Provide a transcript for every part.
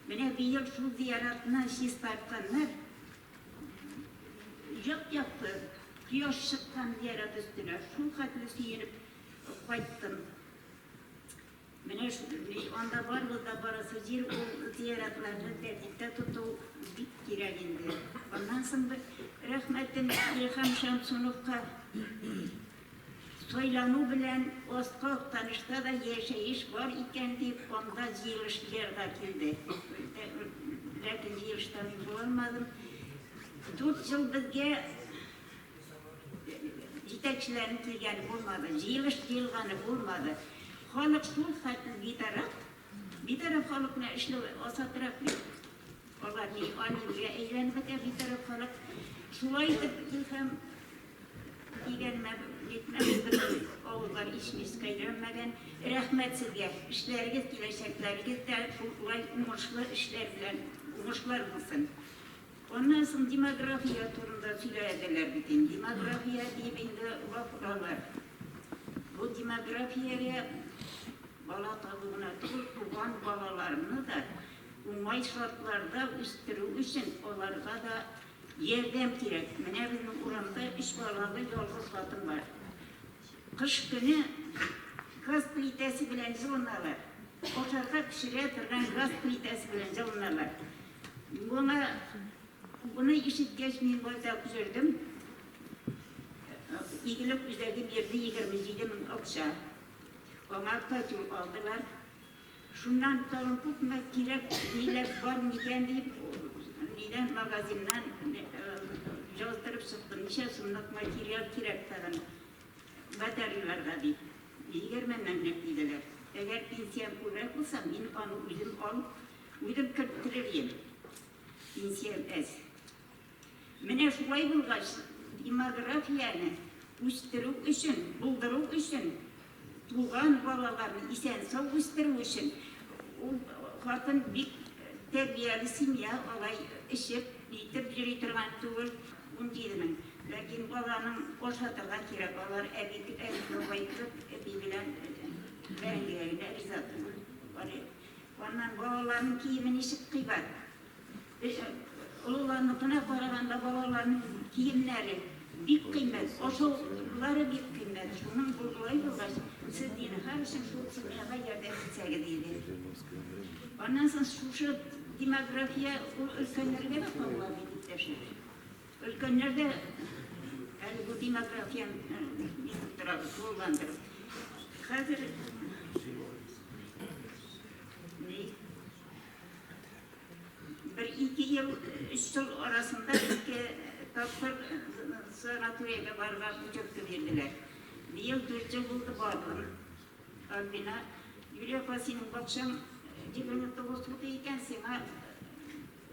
Менә быел шул зияратны чистартканнар. Яп-якты кояш чыккан зиярат өстенә. Шул хәтле сөенеп кайттым. Менә анда барыбыз да барасы җир, ул зияратларны тәртиптә тоту бик кирәк инде. Аннан соң бер рәхмәтем Илһам Шәмсуновка. Сайлану белән Аскы Актанышта да яшәеш бар икән дип, анда җыелыш җыярга килде. Ләкин җыелышта мин була алмадым. 4 ел безгә җитәкчеләрнең килгәне булмады, җыелыш җыелганы булмады. Халык шул хәтле битараф, битараф халык белән эшләү асатрак бит. Алар ни, анилгә әйләнеп бетә битараф халык. Шулай итеп, Илһам дигәнемә нитмәс, безнең авыллар ич-мичкә өйрәнмәгән. Рәхмәт сезгә, эшләрегез, киләчәкләрегез дә шулай уңышлы эшләр белән, уңышлар булсын. Аннан соң демография турында сөйләделәр бит инде. Демография дип инде лаф оралар. Бу демографиягә бала табу гына түгел, туган балаларны да уңай шартларда үстерү өчен аларга да ярдәм кирәк. Менә безнең урамда өч балалы ялгыз хатын бар. Кыш көне газ плитәсе белән җылыналар. Ашарга пешерә торган газ плитәсе белән җылыналар. Моңа, моны ишеткәч, мин байтак йөрдем. Игелек үзәге бирде 27 мең акча. Аңа котел алдылар. Шуннан тагын күпме кирәк ниләр бар микән дип, нидән магазиннан яздырып чыктым. Ничә сумлык материал кирәк тагын батареяларга дип. 20 меңлек диделәр. Әгәр пенсиям күбрәк булса, мин аны үзем алып, үзем керттерер идем. Пенсиям әз. Менә шулай булгач, демографияне үстерү өчен, булдыру өчен, туган балаларны исән-сау үстерү өчен, ул хатын бик тәрбияле семья, алай эчеп, нитеп йөри торган түгел, 17 мең. Ләкин баланың ашатырга кирәк, алар әби, әби бабай кебек, әби белән бәрәңгегә генә риза түгел. Аннан балаларның киеме ничек кыйбат. Олыларныкына караганда балаларның киемнәре бик кыйммәт, ашаулары бик кыйммәт. Шуның болай булгач, сез зинһар өчен шул семьяга ярдәм итсәгез иде. Аннан соң шушы демография ул өлкәннәргә дә кагыла бит, иптәшләр. Өлкәннәр дә әле бу демографияне нитеп торабыз, тулыландырып. Хәзер ни? Бер ике ел, өч ел арасында ике тапкыр санаториягә барырга путевка бирделәр. Быел 4 ел булды бардым. Альбина, Юлия апа, синең бакчаң 29 сутый икән, сиңа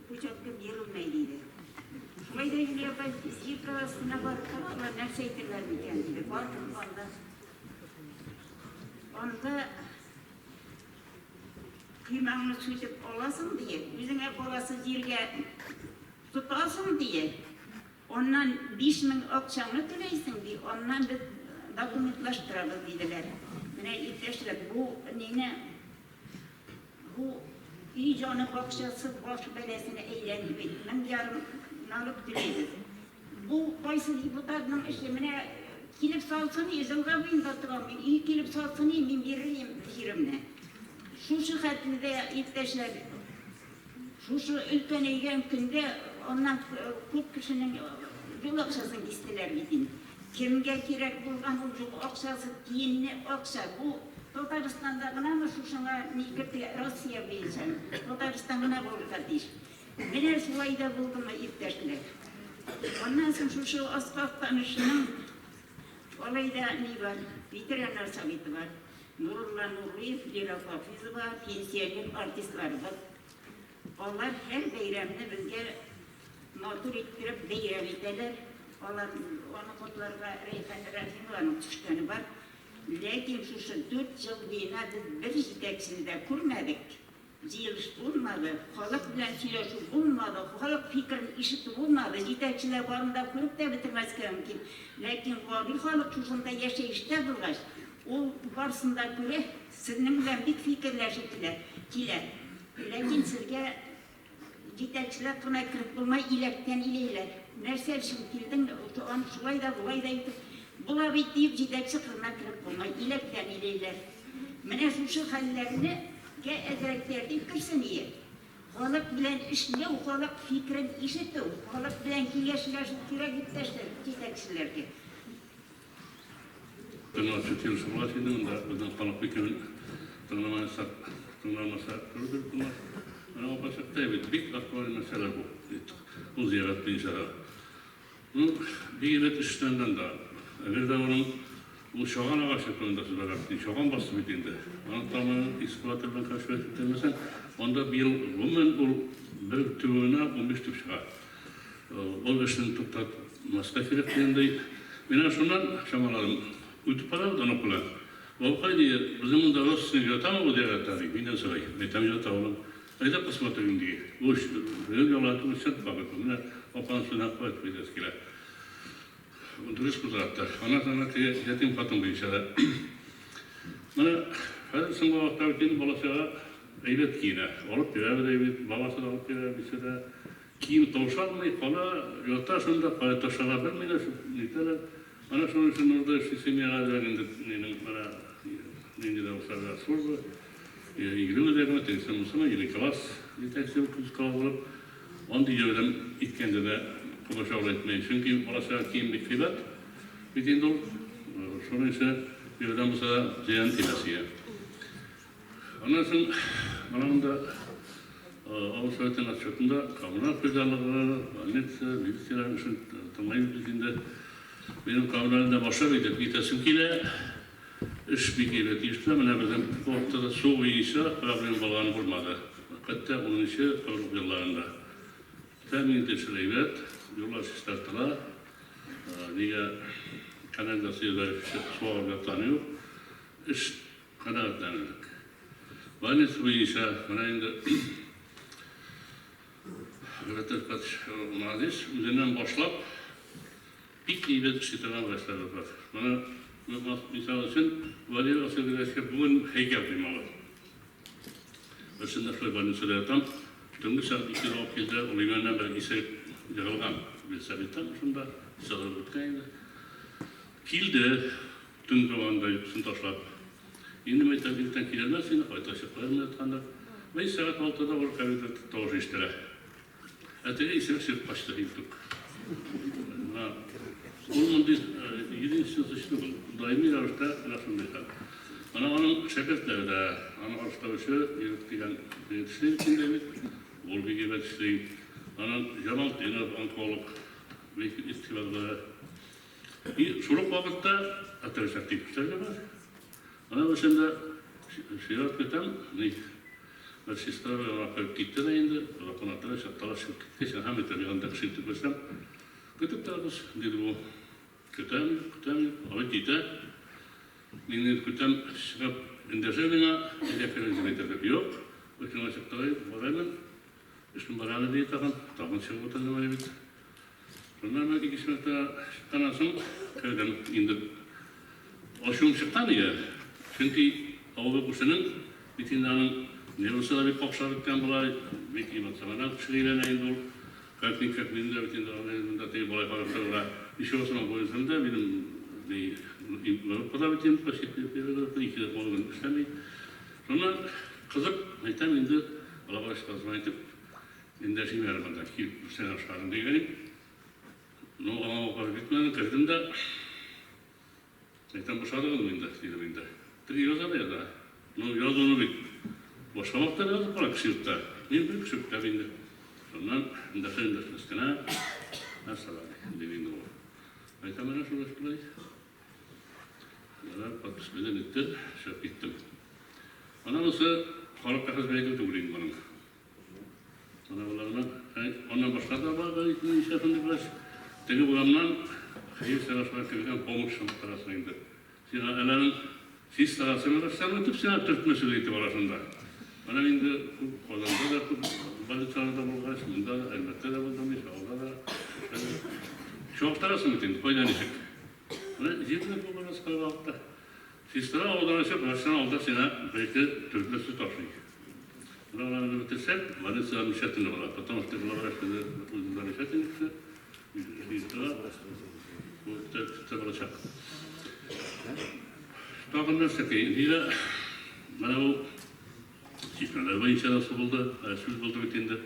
путевка бирелмәй, диде. Шулай да Юлия апа, җир астына барып каралар, нәрсә әйтерләр микән, диде. Бардым анда. Анда Көймәңне сүтеп аласың, дие, үзеңә каласы җиргә тотасың, дие, аннан 5000 акчаңны түләйсең, ди, аннан без документлаштырабыз, диделәр. Менә, иптәшләр, бу нине, бу өй җаны бакчасы баш бәласенә әйләнде бит, 1500 налог түләйбез. Бу кайсы депутатның эше? Менә килеп салсын и, елга буенда торам мин, өй килеп салсын и, мин бирер идем җиремне. Шушы хәтле дә, иптәшләр, шушы өлкәнәйгән көндә аннан күп кешенең юл акчасын кистеләр бит инде. Кемгә кирәк булган ул юл акчасы, тиенне акча. Бу Татарстанда гынамы шушыңа ни кертелә, Россия буенча Татарстан гына булырга тиеш. Менә шулай да булдымы, иптәшләр? Аннан соң шушы Аскы Актанышның алай да ни бар, ветераннар советы бар. Нурулла Нурлыев, Лира Хафизова, пенсионер артистларыбыз. Алар һәр бәйрәмне безгә матур иттереп бәйрәм итәләр. Алар аны котларга Рәйхан Рәхимованың төшкәне бар. Ләкин шушы 4 ел буена без бер җитәкчене дә күрмәдек. Җыелыш булмады, халык белән сөйләшү булмады, халык фикерен ишетү булмады, җитәкчеләр барын да күреп тә бетермәскә мөмкин. Ләкин гади халык шушында яшәештә булгач, ул барысын да күрә, сезнең белән бик фикерләшеп килә, килә. Ләкин сезгә җитәкчеләр кына кереп булмай, иләктән иләйләр. Нәрсә өчен килдең, аны шулай да, болай да итеп, була бит диеп җитәкче кызына кереп булмай, иләктән иләйләр. Менә шушы хәлләрне гә әзрәк тәртип керсен ие. Халык белән эшләү, халык фикерен ишетү, халык белән киңәшләшү кирәк иптәшләр, җитәкчеләргә. Тыңлаучы тиешле була инде монда безнең халык фикерен тыңламаса, тыңламаса туры булмас. Менә апа чыкты бит, бик актуаль мәсьәлә бу. Ул зиярат буенча да. Ну, бик әйбәт эш эшләнгән дә. Әгәр дә аның ул чаган агачы турында сүз бара бит, чаган басты бит инде. Аның тамырын экскаватор белән кашып иттермәсәң, анда быел гомумән ул бер төбенә 15 төп чыга. Ул эшне туктатмаска кирәк дигәндәй. Мин аны шуннан чамаладым. Үтеп барабыз онык белән. Бабакай, ди, безнең монда родственник ятамы бу зиратта, ди, миннән сорый. Әйтәм, ята, улым. Әйдә посмотрим, ди. Бу эш безнең яла түгел, чын факт бу. Менә апаның сүзенә куәт бирәсе килә. Дөрес кузгатты. Аннан соң әнә теге ятим хатын буенча да. Менә хәзер соңгы вакытта бит инде бала-чага әйбәт киенә. Алып бирәбез әйбәт, бабасы да алып бирә, әбисе дә. Кием таушалмый, кала, ята шунда, кая ташларга белмиләр, нитәләр. Менә шуның өчен нуждающий семьяга әзрәк инде нинең менә нинди дә булса берәр служба, игелек үзәгеме, тегесе монысымы, или класс җитәкчесе күз колак булып, андый ярдәм иткәндә дә комачаулый итми. Чөнки балачага кием бик кыйбат бит инде ул. Шуның өчен ярдәм булса да зыян тимәс иде. Аннан соң менә монда авыл советының отчетында коммуналь хуҗалыгы, больница, милицияләр эшен тыңлыйбыз без инде. Минем коммунальдә башлап әйтеп китәсем килә. Эш бик әйбәт оештыра. Менә безнең вакытта да су буенча проблема булганы булмады. Хәтта унынчы корылык елларында. Тәэмин ителеше әйбәт, юллар чистартыла. Нигә канализация су агып ятканы юк. Эш канәгатьләнерлек. Больница буенча менә инде Рәтәт Молодец, үзеннән башлап бик әйбәт эшли торган врачлар бар. Менә мисал өчен Владимир Васильевичка бүген һәйкәл куймалы. Берсендә шулай больницада ятам, төнге сәгать икедә алып килде, ул имәннән бер исерек егылган. Велосипедтан шунда сыгылып үткән инде. Килде, төн дәвамында йокысын ташлап. Инде мәйтәм, иртән килермәс инде, кайта чыклармын яткандыр. Бер сәгать алтыда ул коридорда тавыш ишетелә. Ә теге исерек чыгып качты иртүк. Менә ул мондый единственный случай түгел. Даими рәвештә менә шундый хәл. Менә аның шәкертләре дә, аны арышлаучы егет дигән егет эшли бит инде бит. Ул бик әйбәт эшли. Аның Җамалтдинов онколог, бик игътибарлы. И шул ук вакытта отрицательный көчләр дә бар. Менә берсендә чират көтәм, ни, бер сестра белән аңа кереп китте дә инде, озак кына тора, чыктылар, чыгып киткәч, әһә, мин янында кеше итеп күрсәм, көтеп торабыз, диде бу. Көтәм, көтәм, абый китә. Мин инде көтәм, чыгып эндәшә миңа, әйдә керегез дип әйтә дип. Юк, өчен ачык тора, бараймын. Эшем бар әле, ди тагын. Тагын чыгып утырдым әле бит. Шуннан бер ике мәртәбә чыкканнан соң кердем. Инде ачуым чыккан иде. Чөнки авыл күршенең бит инде аның нервысы да бик какшап беткән була, бик эмоциональ кешегә әйләнә инде ул. Как ни как минем дә бит инде аны монда теге болай карап торырга ничек булсын буенсам да минем ни группада бит инде почти первая группа ике дә половина эшләми. Шуннан кызып әйтәм инде аларга звонить итеп Эндәшим әле монда, килеп күрсәң ашарым дигән идем. Ну, аңа ук барып җитмәдем, кердем дә, әйтәм, бушадыгызмы инде, дидем инде. Теге яза да яза. Ну, язуны бит башка вакытта да язып була, кеше юкта. Мин бер кеше көтәм инде. Шуннан эндәшер эндәшмәс кенә, нәрсә бар, диде инде ул. Әйтәм, менә шулай шулай. Ярар, подпись белән итте, чыгып киттем. Анысы халыкка хезмәт итү түгел инде моның. Менә боларны, аннан башка да бар ничә шундый врач. Теге урамнан хәер сорашырга кергән помощь чыныктырасың инде. Сиңа әләнең чистарасы врачтан үтеп сиңа төртмә сүз әйтеп ала шунда. Менә инде күп Казанда да күп больницаларда булгач, монда да, Әлмәттә дә булдым, Ишавылда да. Чыныктырасың бит инде, кайда ничек. Менә җирле бу бераз кайвакытта. Сестра авылдан чыгып, врачтан алда сиңа бер-ике төртмә сүз ташлый. Менә аларны бетерсәк, больница замечательный була. Потому что главврач үзе замечательный кеше. Бу төптә булачак. Тагын нәрсә нигә менә бу чишмәләр буенча да су булды, сүз булды бит инде.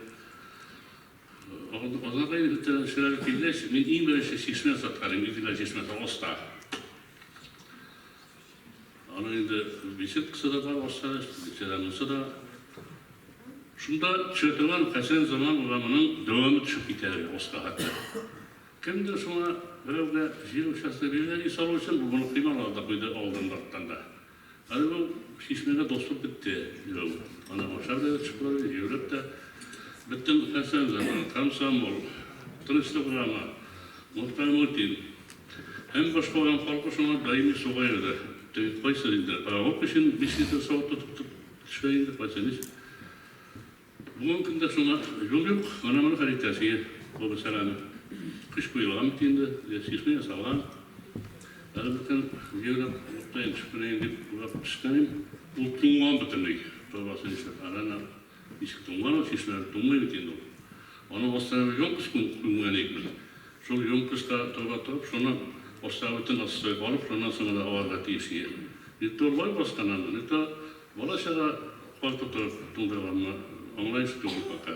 Азнакай эшләре килгәч, мин иң беренче чишмә саткан идем, Изгеләр чишмәсе Оста. Аның инде беседкасы да бар Оста, беседа монысы да. Шунда төшә торган Хәсән заман урамының дәвамы төшеп китә Оста хәтта. Кемдер шуңа берәүгә җир участогы биргән өй салу өчен, бу моны кыймалады да куйды алдан да арттан да. Әле бу чишмәгә доступ бетте. Юк. Аны ашар да чыктылар, җәяүләп тә. Бөтен Хәсән заманы, комсомол, Тынычлык урамы, Мохтар Мутин һәм башка урам халкы шуңа даими суга йөрде. Теге кайсы инде паровоз өчен 5 литр савыт тотып төшә инде, кайсы ничек. Бүгенге көндә шуңа юл юк, менә моны хәл итәсе бу мәсьәләне. Көч куелган бит инде, чишмә ясалган. Әле бөтен җәяүләп туктаен, төшеп кенәен дип уйлап төшкән идем. Ул туңган бөтенләй. Торбасы нишләп, әллә ничек туңган ул, чишмә туңмый бит инде ул. Аның астына бер емкость күмгән идек без. Шул емкостька торба торып, шуны астагы бөтен отстой алып, шуннан соң гына аварга тиеш иде. Не то лай баскан аны, не то Бала-чага кар тутырып туңдырганны аңлайсыз түгел пока.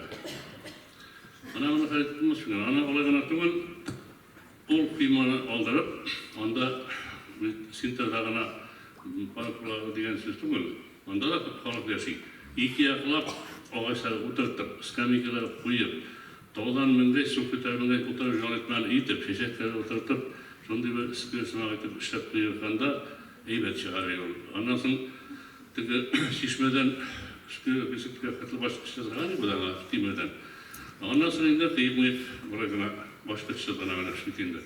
Менә моны хәл итеп булмас микән? Аны алай гына түгел, ул койманы алдырып, анда бит центрда гына парклар дигән сүз түгел, анда да күп халык яши. Ике яклап агачлар утыртып, скамейкалар куеп, таудан менгәч, су күтәреп менгәч, утырып ял итмәле итеп, чәчәкләр утыртып, шундый бер сквер сымак итеп эшләп куелганда, Әйбәт чыгар юл. Аннан соң теге чишмәдән өске беседка хәтле башкыч ясаган иде аңа тимердән. Аннан соң инде кыек-мыек болай гына башкычсыз гына менә бит инде.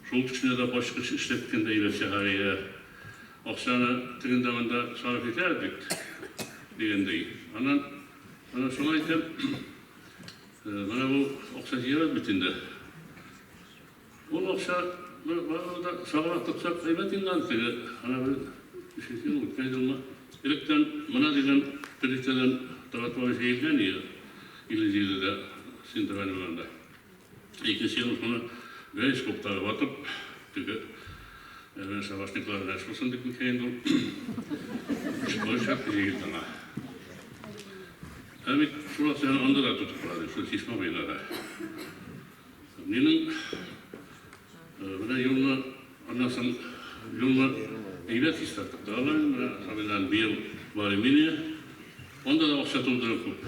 Шул төшенә дә башкыч эшләткәндә әйбәт чыгар иде. Акчаны тегендә-монда сарыф итәбез бит, дигәндәй. Аннан менә шуңа әйтәм, менә бу акча җыябыз бит инде. Ул акча барыбер дә саграк тотсак әйбәт инде аны теге ана бер өченче ел үткән елмы электән менә дигән плитәдән тротуар җәелгән иде 57-дә центральный урамда. Икенче ел шуны беренче куптарып атып теге әрмән шабашниклар белән шулсын дип микән инде ул чыгып җәелде аңа. Ә бит шул акчаны анда да тотып була, шул чишмә буенда да. Минем менә юлны, аннан соң юлны әйбәт чистартып торалар инде, менә особенно быел более-менее. Анда да акча туздыру күп.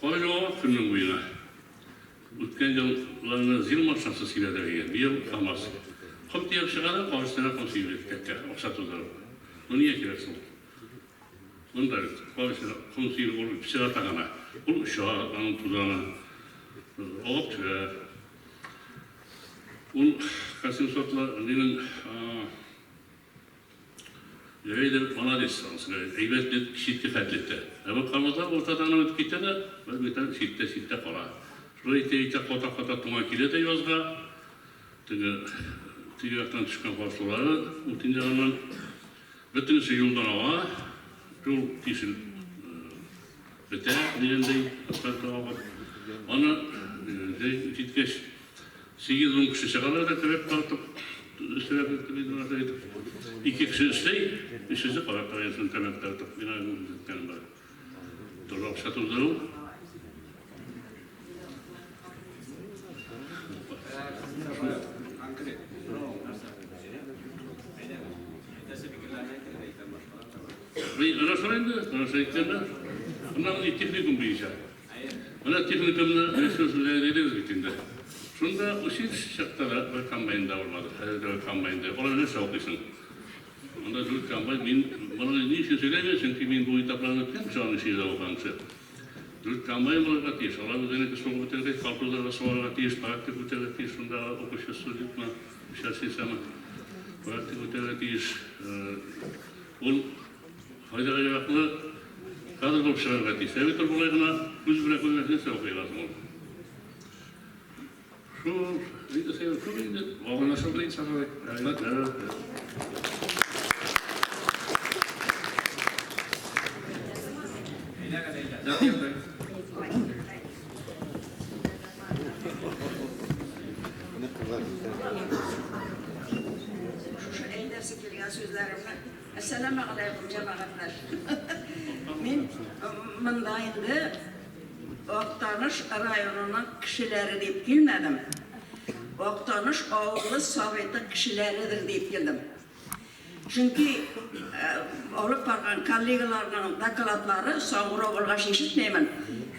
Кар ява көннең буена. Үткән елларны ЗИЛ машинасы сибәдер иде, быел КАМАЗ. Ком төяп чыга да, кар өстенә ком сибеп китә, акча туздырып. Бу нигә кирәк соң? Монда бит кар өстенә ком сибеп ул пычрата гына. Ул оча, аның тузаны агып төшә. Ул костюм сортлы минем Җәйдер молодец, анысы әйбәт дип читке хәтлектә. Ә бу КАМАЗлар уртадан гына үтеп китә дә, бер метр читтә читтә кала. Шулай итә-итә ката-ката туңа килә дә язга. Теге теге яктан төшкән кар сулары Утин ягыннан Бөтенесе юлдан ага, юл тишелеп бетә дигәндәй, асфальт агып. Аны җәй җиткәч, 8-10 кеше чыгалар да көрәк тартып, өстерәп итеп, ике кеше эшли, өченче карап тора, тәмәке тартып, мин аны күзәткәнем бар. Торып акча туздыру. Менә шул инде, менә шул әйткәндә. Менә моны техникум буенча. Менә техникумны ресурс үзәге дидегез бит инде. Шунда училище чакта да бер комбайн да булмады. Хәзер дә бер комбайн да. Алай нәрсә укыйсың? Монда дүрт комбайн. Мин моны ни өчен сөйләмим? Чөнки мин бу этапларны үткән кеше, аның җирдә укыган кеше. Дүрт комбайн булырга тиеш. Алар үзенеке сугып бетергәч, колхозларга сугарга тиеш, практика үтәргә тиеш. Шундагы укучы студентмы, учащийсямы, практика үтәргә тиеш. Ул файдага яраклы кадр булып чыгарга тиеш. Ә бит ул болай гына күз белән күрмәс нәрсә укый аласың ул. Шул, инде сәбәп шул инде. Аңлашылды иншалла. Рәхмәт. Әйдәгез. Әссәламегаләйкүм, җәмәгатьләр. Мин монда инде Актаныш районының кешеләре дип килмәдем. Актаныш авылы советы кешеләредер дип килдем. Чөнки алып барган коллегаларның докладлары соңгырак булгач ишетмәймен.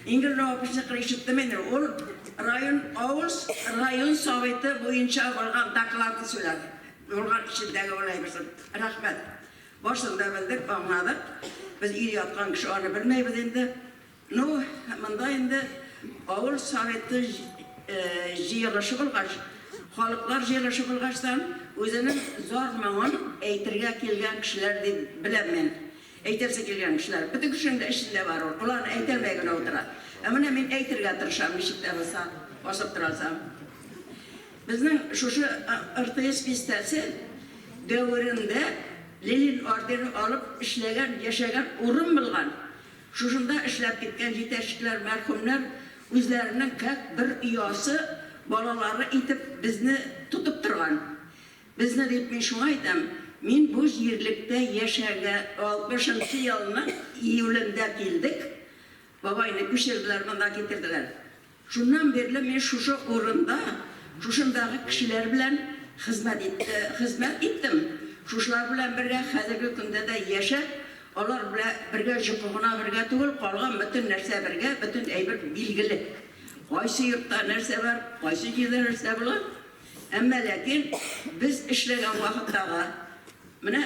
Ингел Новопичныкын ишеттем инде. Ул район авыл район советы буенча булган докладны сөйләде. Булган эчендәге ул әйберсен. Рәхмәт. Барсын да белдек, аңладык. Без өйдә яткан кеше аны белмәйбез инде. Ну, монда инде авыл советы җыелышы булгач, халыклар җыелышы булгачтан, үзенең зар-моңын әйтергә килгән кешеләр дип беләм мин. Әйтәсе килгән кешеләр. Бөтен кешенең дә эчендә бар ул. Боларны әйтәлмәй генә утыра. Ә менә мин әйтергә тырышам, ничек тә булса, басып торасам. Безнең шушы РТС бистәсе дәверендә Ленин ордены алып эшләгән, яшәгән урын булган. Шушында эшләп киткән җитәкчеләр, мәрхүмнәр үзләренең кәк бер оясы балалары итеп безне тотып торган. Безне дип мин шуңа әйтәм, мин бу җирлектә яшәргә 60 нчы елның июлендә килдек, бабайны күчерделәр, монда китерделәр. Шуннан бирле мин шушы урында, шушындагы кешеләр белән хезмәт хезмәт иттем. Шушылар белән бергә хәзерге көндә дә яшәп, алар белә бергә җокы гына бергә түгел, калган бөтен нәрсә бергә, бөтен әйбер билгеле. Кайсы йортта нәрсә бар, кайсы җирдә нәрсә була. Әмма ләкин без эшләгән вакыттагы менә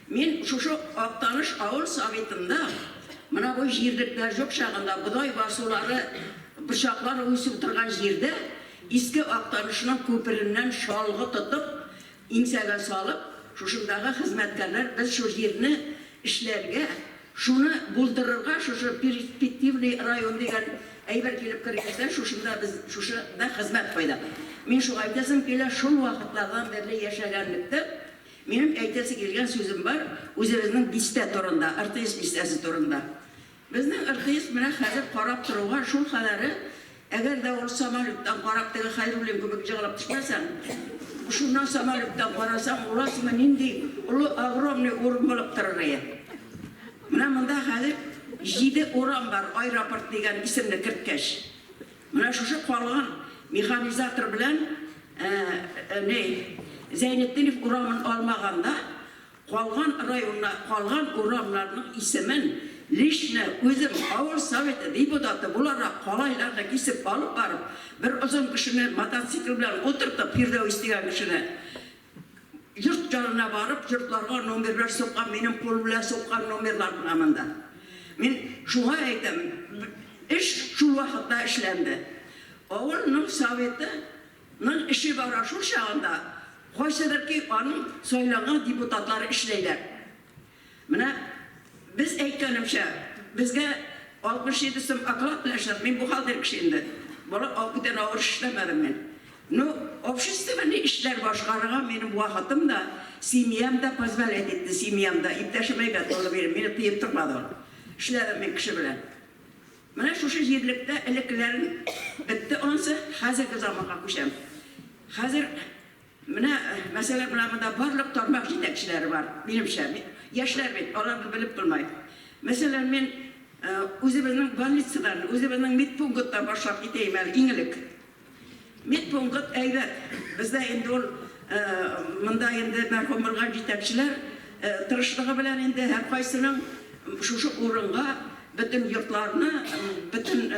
Мин шушы Актаныш авыл советында, менә бу җирлекләр җук чагында, бодай басулары, борчаклар үсеп утырган җирдә, Иске Актанышның күпереннән чалгы тотып, иңсәгә салып, шушындагы хезмәткәрләр без шул җирне эшләргә, шуны булдырырга, шушы перспективный район дигән әйбер килеп кергәчтән, шушында без шушында хезмәт куйдык. Мин шуңа әйтәсем килә, шул вакытлардан бирле яшәгәнлектән, Минем әйтәсе килгән сүзем бар, үзебезнең бистә турында, РТС бистәсе турында. Безнең РТС менә хәзер карап торуга шул кадәре, әгәр дә ул самолеттан карап теге Хәйруллин кебек җыгылып төшмәсәң, шуннан самолеттан карасаң, урасыңмы нинди олы огромный урын булып торыр ие. Менә монда хәзер җиде урам бар, аэропорт дигән исемне керткәч. Менә шушы калган механизатор белән ни, Зәйнетдинов урамын алмаганда, калган районна, калган урамнарның исемен лично үзем авыл советы депутаты буларак калайларны кисеп алып барып, бер озын кешене мотоцикл белән утыртып, Фирдәвис дигән кешене, Йорт янына барып, йортларга номерлар суккан, минем кул белән суккан номерлар менә монда. Мин шуңа әйтәм, эш шул вакытта эшләнде. Авылның советы ның эше бара шул чагында, кайсыдыр ки аның сайланган депутатлары эшләйләр. Менә без әйткәнемчә, безгә 67 сум оклад белән эшләп, мин бухгалтер кеше инде. Бала бүтән авыр эш эшләмәдем мин. Ну, общественный эшләр башкарырга минем вакытым да, семьям да позволять итте, семьям да, иптәшем әйбәт булды минем, мине тыеп тормады ул. Эшләдем мин кеше белән. Менә шушы җирлектә элеккеләрен бетте ансы, хәзерге заманга күчәм. Хәзер Менә, мәсәлән, менә монда барлык тармак җитәкчеләре бар, минемчә. Яшьләр бит, аларны белеп булмый. Мәсәлән, мин үзебезнең больницадан, үзебезнең медпункттан башлап китәем әле, иң элек. Медпункт әйбәт. Бездә инде ул монда инде мәрхүм булган җитәкчеләр тырышлыгы белән инде һәркайсының шушы урынга бөтен йортларны, бөтен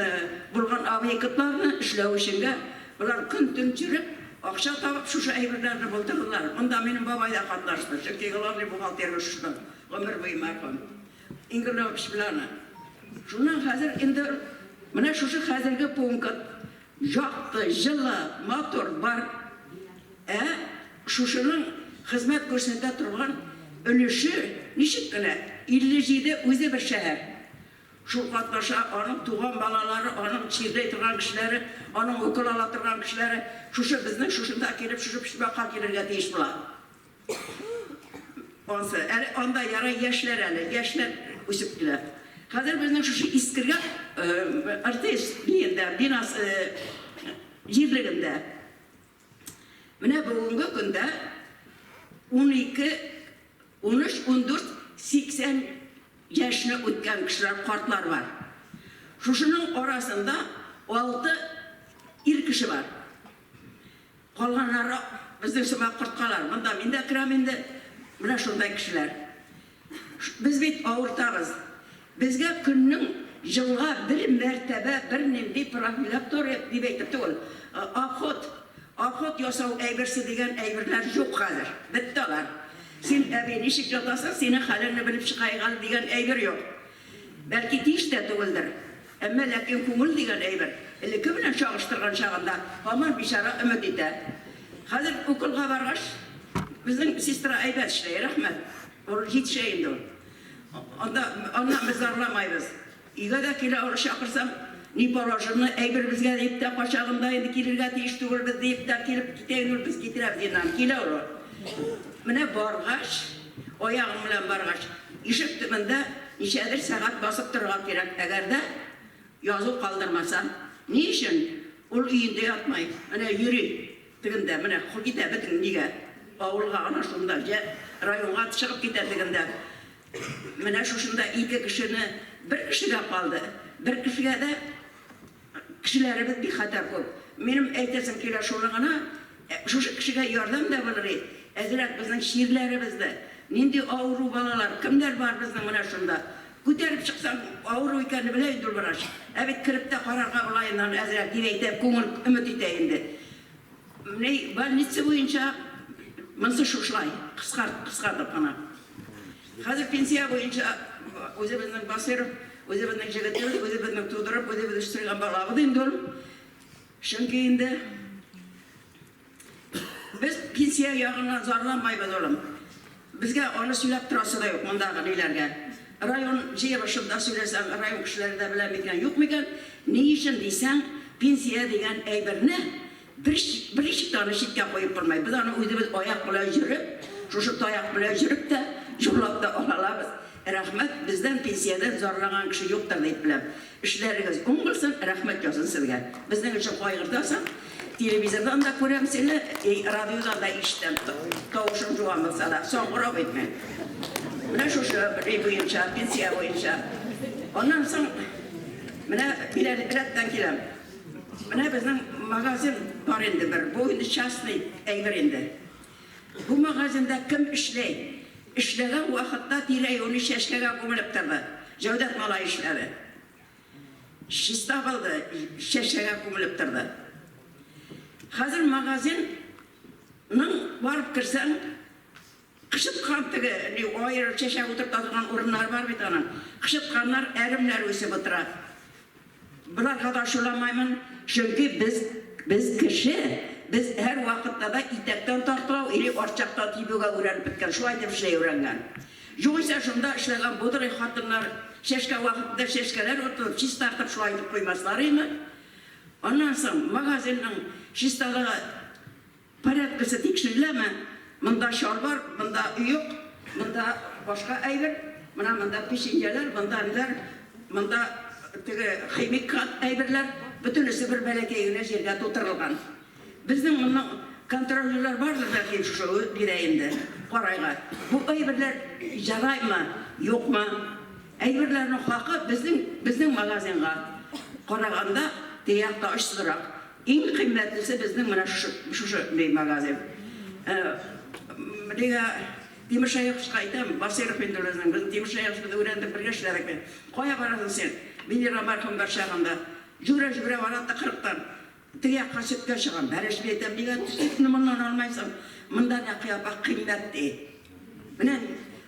булган объектларны эшләү өченгә болар көн-төн йөреп, Акча табып шушы әйберләрне булдырдылар. Монда минем бабай да катнашты, чөнки главный бухгалтер шушы гомер буе мәрхүм. Ингерлович белән. Шуннан хәзер инде менә шушы хәзерге пункт якты, җылы, матур бар. Ә шушының хезмәт күрсәтә торган өлеше ничек кенә, 57 үзе бер шәһәр. Шул катнаша, аның туган балалары, аның чирләй торган кешеләре, аның укол ала торган кешеләре шушы безнең шушында килеп, шушы почмакка килергә тиеш була. Ансы, әле анда ярай яшьләр әле, яшьләр үсеп килә. Хәзер безнең шушы искергән РТС биендә, бинасы җирлегендә менә бүгенге көндә 12. 13, 14, 80 яшьне үткән кешеләр, картлар бар. Шушының арасында 6 ир кеше бар. Калганнары безнең сымак корткалар. Монда мин дә керәм инде. Менә шундай кешеләр. Без бит авыртабыз. Безгә көннең җылга бер мәртәбә бернинди профилактория дип әйтеп түгел, обход, обход ясау әйберсе дигән әйберләр юк хәзер. Бетте алар. Син, әби, ничек ятасың, синең хәлеңне белеп чыгаек әле дигән әйбер юк. Бәлки тиеш тә түгелдер. Әмма ләкин күңел дигән әйбер, элекке белән чагыштырган чагында, һаман бичара өмет итә. Хәзер уколга баргач, безнең сестра әйбәт эшләй, рәхмәт. Ул җитешә инде ул. Анда, аннан без зарламайбыз. Өйгә дә килә ул, чакырсаң, не положено әйбер безгә дип тә, кайчагында инде килергә тиеш түгелбез диеп тә килеп китә инде ул, без китерәбез инде аны, килә ул. Менә баргач, аягың белән баргач, ишек төбендә ничәдер сәгать басып торырга кирәк, әгәр дә язу калдырмаса. Ни өчен? Ул өендә ятмай, менә йөри тегендә, менә китә бөтен нигә, авылга ана шунда, җә районга чыгып китә тегендә. Менә шушында ике кешене, бер кешегә калды, бер кешегә дә Кешеләребез бик хәтәр күп. Минем әйтәсем килә шуны гына, шушы кешегә ярдәм дә булыр иде, әзрәк безнең чирләребезне, нинди авыру балалар, кемнәр бар безнең менә шунда. Күтәреп чыксаң, авыру икәнне белә инде ул врач. Ә бит кереп тә карарга була инде аны әзрәк, дип әйтә, күңел өмет итә инде. Менә больница буенча монысы шушылай, кыскарт, кыскартып кына. Хәзер пенсия буенча үзебезнең Басыйров, үзебезнең җегетебез, үзебезнең тудырып, үзебез үстергән балабыз инде ул. Чөнки инде без пенсия ягыннан зарланмайбыз, улым. Безгә аны сөйләп торасы да юк мондагы ниләргә. Район җыелышында сөйләсәң, район кешеләре дә белә микән, юк микән? Ни өчен дисәң, пенсия дигән әйберне Бер берничек тә аны читкә куеп булмый. Без аны үзебез аяк белән йөреп, шушы таяк белән йөреп тә, җорлап та ала алабыз. Рәхмәт, бездән пенсиядән зарланган кеше юктыр дип беләм. Эшләрегез уң булсын, рәхмәт яусын сезгә. Безнең өчен кайгыртасың. Телевизордан да күрәм сине, радиодан да ишетәм. Тавышың жуан булса да, соңгырак бит мин. Менә шушы ни буенча, пенсия буенча. Аннан соң менә мин әле рәттән киләм. Менә безнең магазин бар инде бер, бу инде частный әйбер инде. Бу магазинда кем эшләй? Эшләгән вакытта тирә-юне чәчкәгә күмелеп торды. Җәүдәт малай эшләде. Чиста булды, чәчкәгә күмелеп торды. Хәзер магазинның барып керсәң, кычыткан теге ни аерым чәчәк утырта торган урыннары бар бит аның. Кычытканнар, әремнәр үсеп утыра. Боларга да ачуланмаймын, чөнки без, без кеше, без һәрвакытта да итәктән тартылау или арт жактан тибүгә өйрәнеп беткән, шулай итеп эшләй өйрәнгән. Югыйсә шунда эшләгән бодрый хатыннар чәчкә вакытында чәчкәләр утырып, чистартып шулай итеп куймаслар име? Аннан соң магазинның чисталыгы Порядкасы тикшереләме? Монда чалбар, монда оек, монда башка әйбер, менә монда печеньеләр, монда ниләр, монда теге химикат әйберләр, бөтенесе бер бәләкәй генә җиргә тутырылган. Безнең моның контролерлар бардыр бәлки шушы бирә инде карайга. Бу әйберләр яраймы, юкмы? Әйберләрнең хакы безнең безнең магазинга караганда теге якта очсызрак. Иң кыйммәтлесе безнең менә шушы, шушы ни магазин. Нигә Тимершәеховка әйтәм, Басыйров инде ул безнең, безнең Тимершәехов без өйрәндек, бергә эшләдек бит. Кая барасың син? Венера мәрхүм бар чагында. Жүгерә-жүгерә бара тыкрыктан. Теге якка сөткә чыгам. Бәрәч, мин әйтәм, нигә сөтне моннан алмайсың? Монда Нәкыя апа кыйммәт ди. Менә,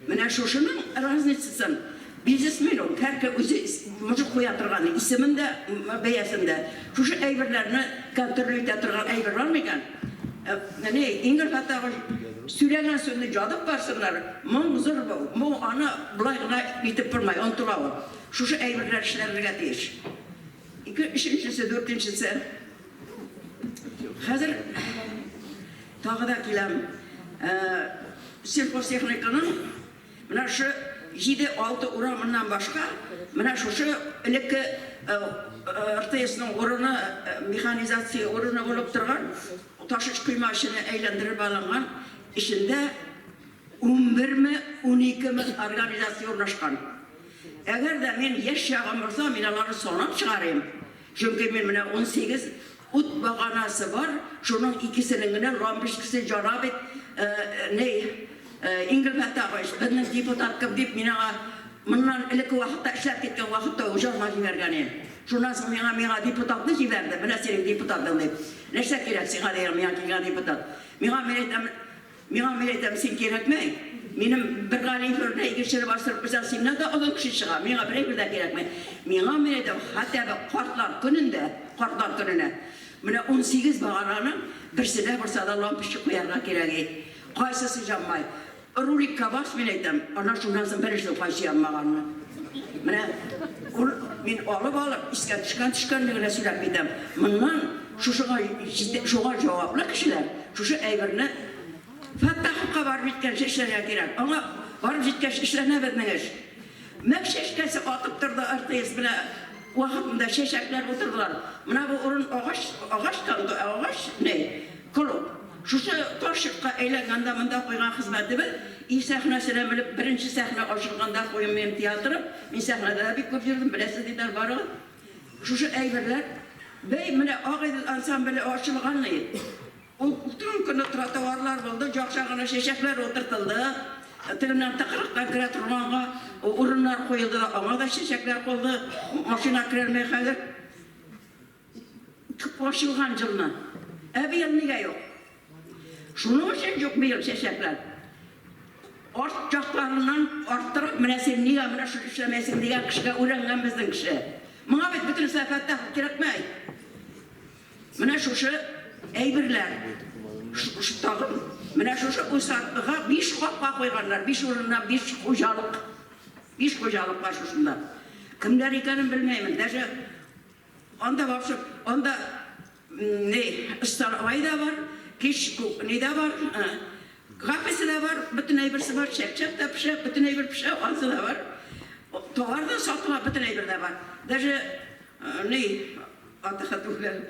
менә шушының разницасын бизнесмен ул, һәркем үзе мужик куя торган исемен дә, бәясен дә. Шушы әйберләрне контроль итә торган әйбер бар микән? Менә Ингел Фаттахович сөйләгән сүзне язып барсыннар, моң зур бу, моң аны болай гына итеп булмый, онытыла ул. Шушы әйберләр эшләнергә тиеш. Ике, өченчесе, дүртенчесе. Хәзер тагы да киләм. Сельхозтехниканың менә шушы 7-6 урамыннан башка, менә шушы элекке РТСның урыны, механизация урыны булып торган ташыч койма эченә әйләндереп алынган, эчендә 11-ме, 12-ме организация урнашкан. Әгәр дә мин яшь чагым булса, мин аларны санап чыгарыйм. Чөнки мин менә 18 ут баганасы бар, шуның икесенең генә лампочкасы яна бит. Ни, Ингел Фәттахович, безнең депутат кем дип, мин аңа моннан элекке вакытта эшләп киткән вакытта ук җанга җибәргән идем. Шуннан соң миңа миңа депутатны җибәрде, менә синең депутатың дип. Нәрсә кирәк сиңа дигән миңа килгән депутат. Миңа мин әйтәм, Миңа, мин әйтәм, син кирәкмәй. Минем бер Галиев йортына икенчене бастырып куйсаң, синнән дә озын кеше чыга. Миңа бер әйбер дә кирәкми. Миңа, мин әйтәм, хотя бы картлар көнендә, картлар көненә, менә 18 багананың берсенә булса да лампочка куярга кирәк и. Кайсысы җанмай. Руликка бас, мин әйтәм, аннан шуннан соң белерсең кайсы янмаганны. Менә ул мин алып-алып, искә төшкән төшкәнне генә сөйләп китәм. Моннан шушыга шуңа җаваплы кешеләр шушы әйберне Фәттаховка барып җиткәнче эшләргә кирәк. Аңа барып җиткәч эшләнә безнең эш. Мәк чәчкәсе атып торды РТС менә вакытында чәчәкләр утырдылар. Менә бу урын агач, агач агач ни, клуб. Шушы таш йортка әйләнгәндә монда куйган хезмәтебез, и сәхнәсенә менеп, беренче сәхнә ачылганда куйдым минем театрым. Мин сәхнәдә дә бик күп йөрдем, беләсез диләр барыгыз. Шушы әйберләр, бәй, менә Агыйдел ансамбле ачылган ни. Ул төн көне тротуарлар булды, як-ягына чәчәкләр утыртылды. Тегеннән тыкрыктан керә торганга урыннар куелды да, аңа да чәчәкләр куелды. Машина керәлмәй хәзер. Ачылган җылны. Ә быел нигә юк? Шуның өчен юк быел чәчәкләр. Арт якларыннан арттырып, менә син нигә менә шуны эшләмәйсең дигән кешегә өйрәнгән безнең кеше. Моңа бит бөтен сәфәттә кирәкмәй. Менә шушы әйберләр. Тагын менә шушы усадьбага 5 капка куйганнар, 5 урыннан 5 хуҗалык. 5 хуҗалык бар шушында. Кемнәр икәнен белмәймен. Даже анда вообще, анда ни, столовая да бар, кич ни дә бар, кафесы да бар, бөтен әйберсе бар, чәк-чәк тә пешә, бөтен әйбер пешә, ансы да бар. Товар да сатыла, бөтен әйбер дә бар. Даже ни, аты түгел,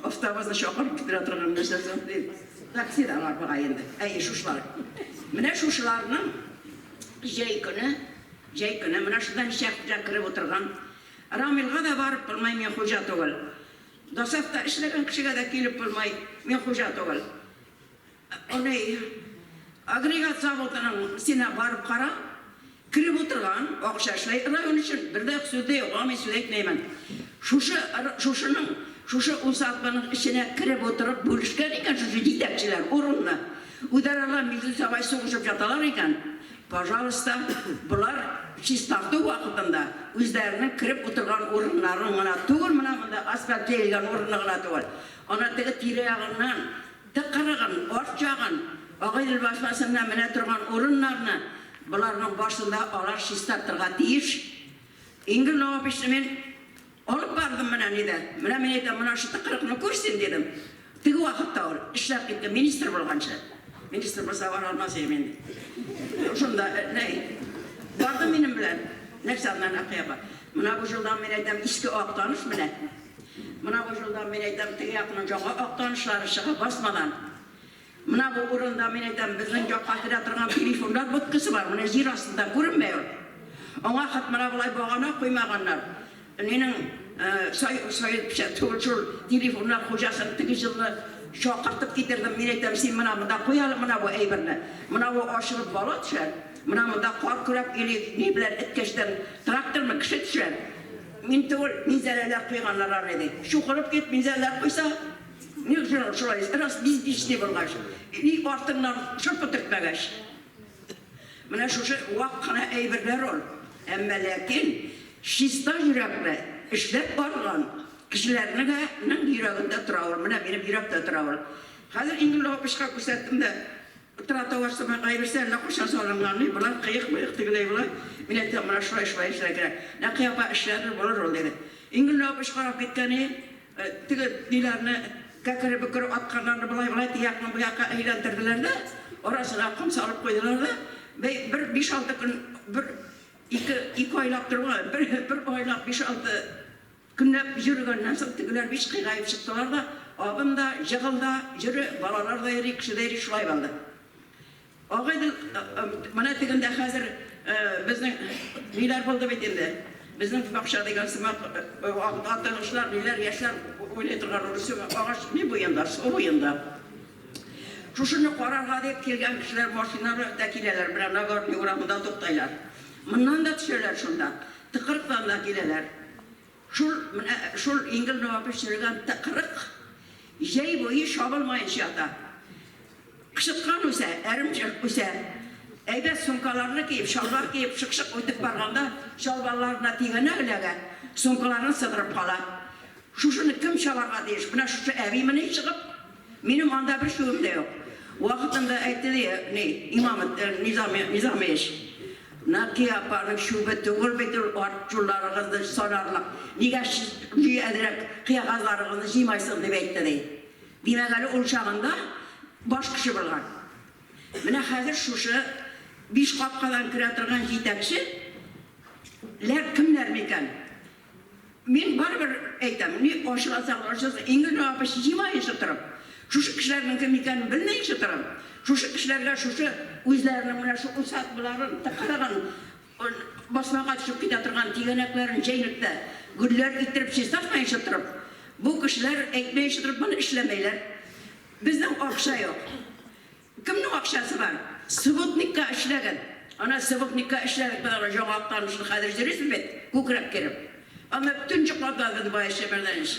автобусны чакырып китерә торган нәрсәсе ди. Такси да бар бугай инде. Әйе, шушылар. Менә шушыларның җәй көне, җәй көне менә шунда ничә хуҗа кереп утырган. Рамилгә дә барып булмай, мин хуҗа түгел. ДОСААФта эшләгән кешегә дә килеп булмай, мин хуҗа түгел. Аны агрегат заводының сина барып кара, кереп утырган, акча эшләй район өчен, бер дә сүз дә юк, аңа мин сүз әйтмәймен. Шушы шушының, шушы усадьбаның эченә кереп утырып бүлешкән икән шушы җитәкчеләр урынны. Үзара между собой сугышып яталар икән. Пожалуйста, болар чистарту вакытында үзләренең кереп утырган урыннарын гына түгел, менә монда асфальт җәелгән урынны гына түгел, ана теге тирә-ягыннан, тыкрыгын, арт ягын, Агыйдел басмасыннан менә торган урыннарны боларның башында алар чистартырга тиеш. Ингел Новопичны мин Алып бардым менә нидә. Менә мин әйтәм, менә шушы тыкрыкны күр син, дидем. Теге вакытта ул эшләп китте, министр булганчы. Министр булса бара алмас идем инде. Шунда, ни, барды минем белән. Нәрсә аннан Нәкыя апа? Менә бу җылдан мин әйтәм, Иске Актаныш менә. Менә бу җылдан мин әйтәм, теге якның Яңа Актанышлары чыга басмадан. Менә бу урында, мин әйтәм, безнең якка керә торган телефоннар будкасы бар, менә җир астында күренмәй ул. Аңа хат менә болай багана куймаганнар. Нинең сай сай түгел шул телефоннар хуҗасын теге җылны чакыртып китердем. Мин әйтәм, син менә монда куй әле менә бу әйберне. Менә бу ачылып бала төшәр. Менә монда кар көрәп или ни белән эткәчтән трактормы кеше төшәр. Мин түгел, Минзәләләр куйганнар аны, ди. Чукынып кит, Минзәләләр куйса. Ни өчен шулай, раз бездичный булгач, ни артыңнан шырпы төртмәгәч. Менә шушы вак кына әйберләр ул. Әмма ләкин чиста йөрәкле, эшләп барган кешеләрнең нең йөрәгендә тора ул. Менә минем йөрәктә тора ул. Хәзер Ингел апачка күрсәттем дә, тротуар сыман әйберсе әллә кайчан салынган, ни болар кыек-мыек тегеләй болай. Мин әйтәм, менә шулай шулай эшләргә кирәк. Нәкыя апа эшләнер, булыр ул, диде. Ингел апач карап киткән и, Теге ниләрне, кәкре-бөкре атканнарны болай-болай теге якны бу якка әйләндерделәр дә, арасына ком салып куйдылар да, бәй, бер биш-алты көн, бер ике, ике айлап торма, бер, бер айлап биш-алты көнләп йөргәннән соң тегеләр биш кыйгаеп чыктылар да, абын да, җыгыл да, йөре, балалар да йөри, кеше дә йөри, шулай булды. Агыйдел, менә тегендә хәзер безнең ниләр булды бит инде. Безнең бакча дигән сымак атыгышлар, ниләр, яшьләр уйный торган урыс агач ни буенда, су буенда. Шушыны карарга дип килгән кешеләр машиналар да киләләр, менә Нагорный урамында туктайлар. Моннан да төшәләр шунда, тыкрыктан да киләләр. Шул менә шул Ингел Новапович йөргән тыкрык җәй буе чабылмаенча ята. Кычыткан үсә, әремчек үсә. Әйбәт сумкаларны киеп, чалбар киеп, шык-шык үтеп барганда, чалбарларына тигәнәк эләгә, сумкаларын сыдырып кала. Шушыны кем чабарга тиеш? Менә шушы әбимени чыгып? Минем анда бер чүбем дә юк. Вакытында әйтте ди, ни, имам Низами, Низамиевич. Нәкыя апаның чүбе түгел бит ул арт юлларыгызны санарлык. Нигә сез әзрәк кәгазьларыгызны җыймайсың, дип әйтте ди. Димәк, әле ул чагында баш кеше булган. Менә хәзер шушы биш капкадан керә торган җитәкче ләр кемнәр микән? Мин барыбер әйтәм, ни ачыласаң ачылсын, Иңгел апа җыймаенча торып, шушы кешеләрнең кем икәнен белмәенчә торып, шушы кешеләргә шушы үзләренең менә шу усадьбаларын, тыкрыгын, басмага төшеп китә торган тигәнәкләрен җәйнектә гөлләр иттереп чистартмаенча торып, бу кешеләр әйтмәенчә торып моны эшләмәйләр. Безнең акча юк. Кемнең акчасы бар? Субботникка эшләгез. Ана субботникка эшләдек без аны Яңа Актанышны хәзер йөрисез бит, күкрәк кереп. Анда төн йоклатмады безне бай Шәмәрдәнич.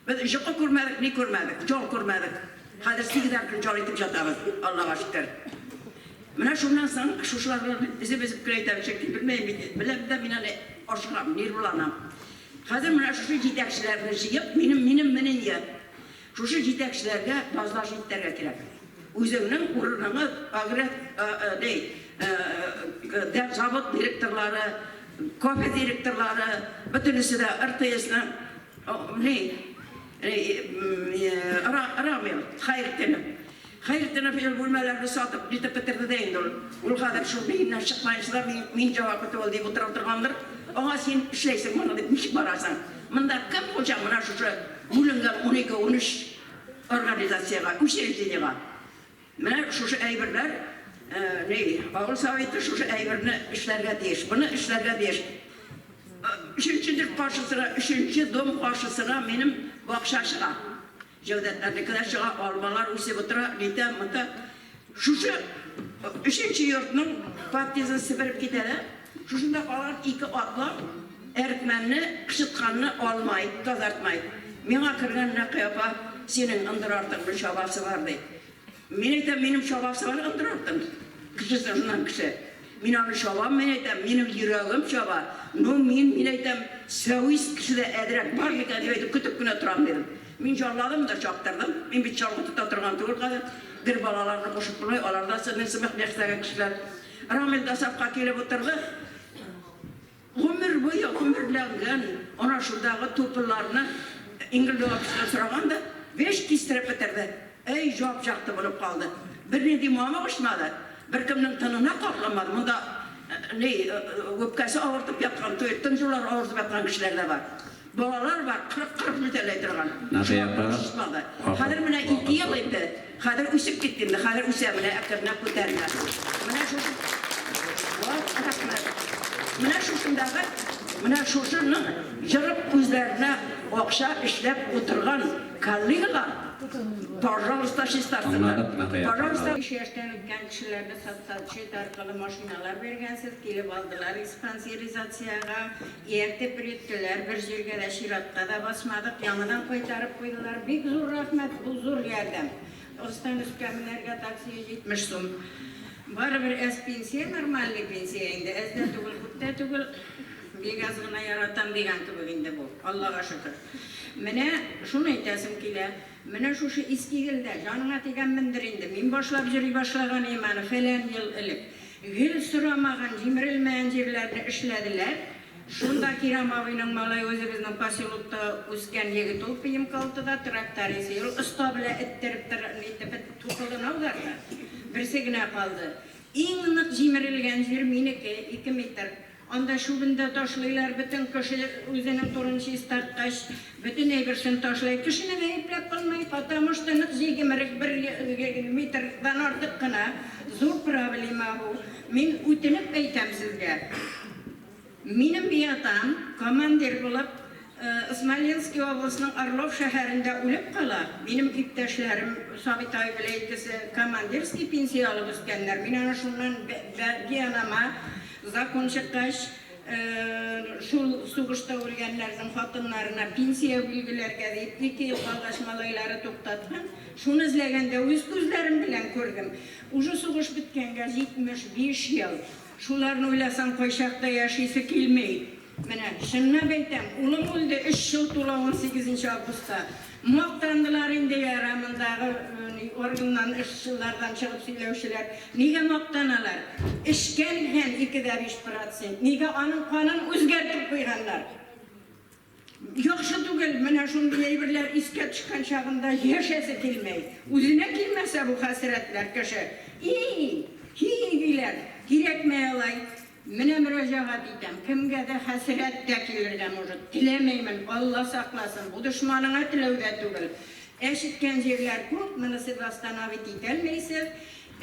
Без йокы күрмәдек, ни күрмәдек, җал күрмәдек. Хәзер сигезәр көн җал итеп ятабыз, Аллага шөкер. Менә шуннан соң шушылар белән өзеп-өзеп кенә әйтәм, чөнки белмәем бит, беләм дә мин аны ашыгам, нервыланам. Хәзер менә шушы җитәкчеләрне җыеп, минем минем мнение, Шушы җитәкчеләргә базлаш итәргә кирәк. Үзеңнең урыныңы агрет ни завод директорлары, кофе директорлары, бөтенесе дә РТСның ни Рамил Хәйретдинов. Хәйретдинов ил бүлмәләрне сатып нитеп бетерде дә инде ул. Ул хәзер шул миннән чыкмаенча да мин җаваплы түгел дип утыра торгандыр. Аңа син эшләйсең моны дип ничек барасың? Монда кем хуҗа менә шушы бүленгән унике-унөч организациягә, учреждениегә? Менә шушы әйберләр, ни, авыл советы шушы әйберне эшләргә тиеш, моны эшләргә тиеш. Өченче йорт каршысына, өченче дом каршысына минем бакча чыга. Җәүдәтләрнеке дә чыга, алмалар үсеп утыра, нитә, мыта. Шушы өченче йортның подъездын себереп китә дә, шушында калган ике атлап әрекмәнне, кычытканны алмай, тазартмай. Миңа кергән Нәкыя апа, синең ындыр артыңны чабасы бар, ди. Мин әйтәм, минем чабасы бар ындыр артын. Кешесе шуннан кеше. Мин аны чабам, мин әйтәм, минем йөрәгем чаба. Ну, мин, мин әйтәм, сәвис кешедә әзрәк бар микән дип әйтеп көтеп кенә торам, дидем. Мин җалладым да чаптырдым. Мин бит чалгы тота торган түгел хәзер. Гел балаларны кушып булмый, алар да сезнең сымак яшьтәге кешеләр. Рамил дә сафка килеп утырды. Гомер буе гомерләнгән ана шундагы тупылларны Ингел Левапичтан сораган да, вещь кистереп бетерде. Әй, җап-җакты булып калды. Бернинди мамык очмады, беркемнең тынына капланмады. Монда ни, үпкәсе авыртып яткан, тын юллары авыртып яткан кешеләр дә бар. Балалар бар, 40-40 ютәлләй торган. Нәкыя апа, Очмады. вакыт, Хәзер менә вакыт ике ел инде, хәзер үсеп китте инде, хәзер үсә, менә әкренләп күтәрелә. Менә шушы. Вак, рәхмәт. Менә шушындагы, менә шушының җырып үзләренә акча эшләп утырган коллегалар, пожалуйста, чистартсыннар. Аңладык, Нәкыя апа, Пожалуйста. аңладык. Биш яшьтән үткән кешеләрне социаль счет аркылы машиналар биргәнсез, килеп алдылар диспансеризациягә, ияртеп йөрттеләр, бер җиргә дә чиратка да басмадык, яңадан кайтарып куйдылар. Бик зур рәхмәт, бу зур ярдәм. Остан өскә менәргә такси 170 сум. Барыбер әз пенсия, нормальный пенсия инде, әз дә түгел, күп тә түгел. Бик аз гына яратам дигән кебек инде бу, Аллага шөкер. Менә шуны әйтәсем килә. Менә шушы Искигелдә, җаныңа тигәнмендер инде, мин башлап йөри башлаган идем аны фәлән ел элек. Гел сорамаган, җимерелмәгән җирләрне эшләделәр. Шунда Кирам абыйның малае үзебезнең поселокта үскән егет ул, ПМК-6да тракторист. Ул оста белә эттереп тор, нитеп, тукылын аударды. Берсе генә калды. Иң нык җимерелгән җир минеке, ике метр. Анда чүбен дә ташлыйлар, бөтен кеше үзенең турын чистарткач, бөтен әйберсен ташлый. Кешене гаепләп булмый, потому что нык җигемерек бер метрдан артык кына. Зур проблема бу. Мин үтенеп әйтәм сезгә. Минем биатам командир булып Смоленский областының Орлов шәһәрендә үлеп кала. Минем иптәшләрем Сабит абый белән икесе командирский пенсия алып үскәннәр. Мин аны шуннан бианама закон чыккач, шул сугышта үлгәннәрнең хатыннарына пенсия бүлгеләргә дип, ике ел калгач малайлары туктаткан. Шуны эзләгәндә үз күзләрем белән күрдем. Уже сугыш беткәнгә 75 ел. Шуларны уйласаң, кайчакта яшисе килми. Менә, чынлап әйтәм, улым үлде, өч ел тула унсигезенче августта. Мактандылар инде, яра, мондагы органнан, эшчеләрдән чыгып сөйләүчеләр. Нигә мактаналар? Эчкән икән 2,5 процент, нигә аның канын үзгәртеп куйганнар? Яхшы түгел, менә шундый әйберләр искә төшкән чагында яшәсе килмәй. Үзенә килмәсә бу хәсрәтләр кеше. И, һи, диләр, кирәкмәй алай. Менә мөрәҗәгать итәм, кемгә дә хәсрәт тә килергә может. Теләмәймен, Алла сакласын, бу дошманыңа теләү дә түгел. Әшеткән җирләр күп, моны сез восстановить итәлмәйсез.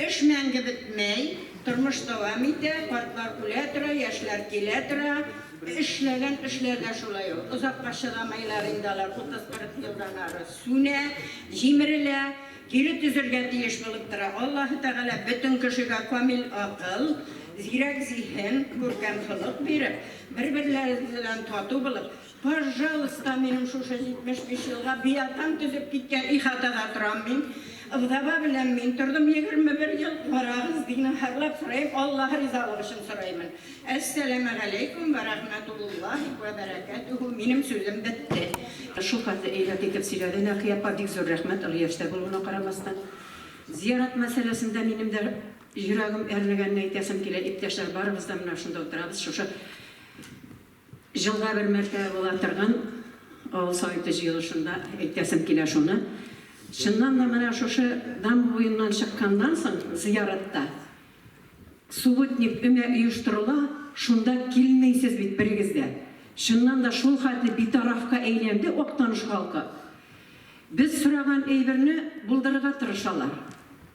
Эш мәңге бетмәй, тормыш дәвам итә, картлар үлә тора, яшьләр килә тора. Эшләгән эшләр дә шулай ул. Озакка чыдамайлар инде алар, 30-40 елдан ары сүнә, җимерелә, кире төзергә тиеш булып тора. Аллаһы Тәгалә бөтен кешегә камил акыл, зирәк зиһен, күркәм холык биреп, бер-берләре белән тату булып, пожалуйста, минем шушы 75 елга биатам төзеп киткән ихатада торам мин. Вдова белән мин тордым 21 ел. Карагыз, зинһарлап сорыйм, Аллаһ ризалыгы өчен сораймын. Әссәламегаләйкүм вә рәхмәтуллаһи вә бәрәкәтүһү. Минем сүзем бетте. Шул хәтле әйбәт итеп сөйләде Нәкыя апа, бик зур рәхмәт, олы яшьтә булуына карамастан. Зиярат мәсьәләсендә минем дә йөрәгем әрнегәнне әйтәсем килә, иптәшләр, барыбыз да менә шунда утырабыз, шушы елга бер мәртәбә була торган авыл советы җыелышында әйтәсем килә шуны. Чыннан да менә шушы дамба буеннан чыкканнан соң зыяратта субботник өмә оештырыла, шунда килмәйсез бит берегез дә. Чыннан да шул хәтле битарафка әйләнде Актаныш халкы. Без сораган әйберне булдырырга тырышалар,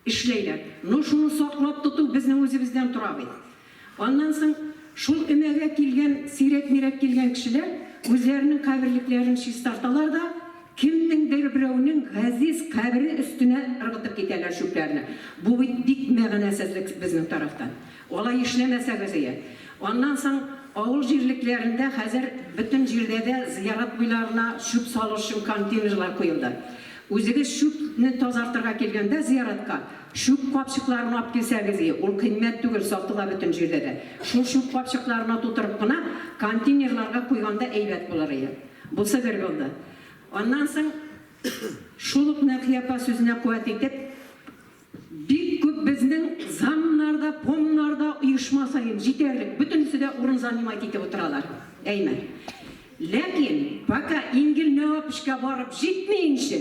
эшләйләр. Но шуны саклап тоту безнең үзебездән тора бит. Аннан соң шул өмәгә килгән, сирәк-мирәк килгән кешеләр үзләренең каберлекләрен чистарталар да, кемнеңдер берәүнең газиз кабере өстенә ыргытып китәләр чүпләрне. Бу бит бик мәгънәсезлек безнең тарафтан. Алай эшләмәсәгез ие. Аннан соң авыл җирлекләрендә хәзер бөтен җирдә дә зыярат буйларына чүп салыр өчен контейнерлар куелды. Үзегез чүпне тазартырга килгәндә зыяратка чүп капчыкларын алып килсәгез ие, ул кыйммәт түгел, сатыла бөтен җирдә дә. Шул чүп капчыкларына тутырып кына контейнерларга куйганда әйбәт булыр ие. Бусы бер булды. Аннан соң шул ук Нәкыя апа сүзенә куәт итеп, бик күп безнең замнарда, помнарда оешма саен җитәрлек, бөтенесе дә урын занимать итеп утыралар. Әйме. Ләкин пока Ингел Нәвапычка барып җитмәенчә,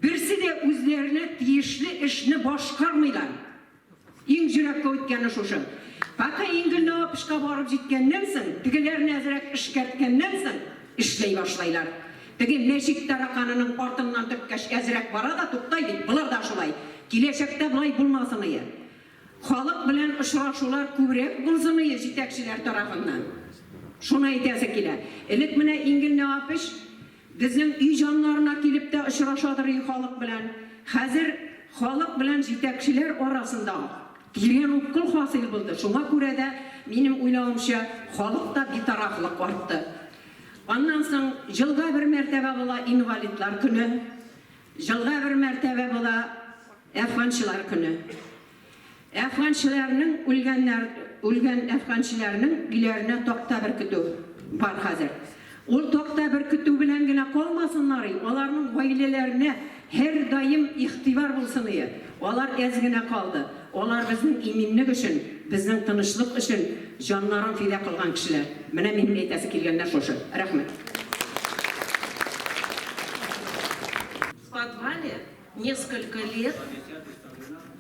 берсе дә үзләренә тиешле эшне башкармыйлар. Иң йөрәккә үткәне шушы. Пока Ингел Нәвапычка барып җиткәннән соң, тегеләрне әзрәк эшкәрткәннән соң, эшләй башлайлар. Теге мәчет тараканының артыннан төрткәч әзрәк бара да туктай бит, болар да шулай. Киләчәктә болай булмасын ие. Халык белән очрашулар күбрәк булсын ие җитәкчеләр тарафыннан. Шуны әйтәсе килә. Элек менә Ингел Нәвапыч безнең өй җаннарына килеп тә очрашадыр и халык белән. Хәзер халык белән җитәкчеләр арасында тирән упкын хасил булды. Шуңа күрә дә, минем уйлавымча, халыкта битарафлык артты. Аннан соң елга бер мәртәбә була инвалидлар көне, елга бер мәртәбә була әфганчылар көне. Әфганчыларның үлгәннәр, үлгән әфганчыларның өйләренә такта беркетү бар хәзер. Ул такта беркетү белән генә калмасыннар, аларның гаиләләренә һәрдаим игътибар булсын ие. Алар әз генә калды. Алар безнең иминлек өчен, безнең тынычлык өчен җаннарын фида кылган кешеләр. Менә минем әйтәсе килгәннәр шушы. Рәхмәт. В подвале несколько лет.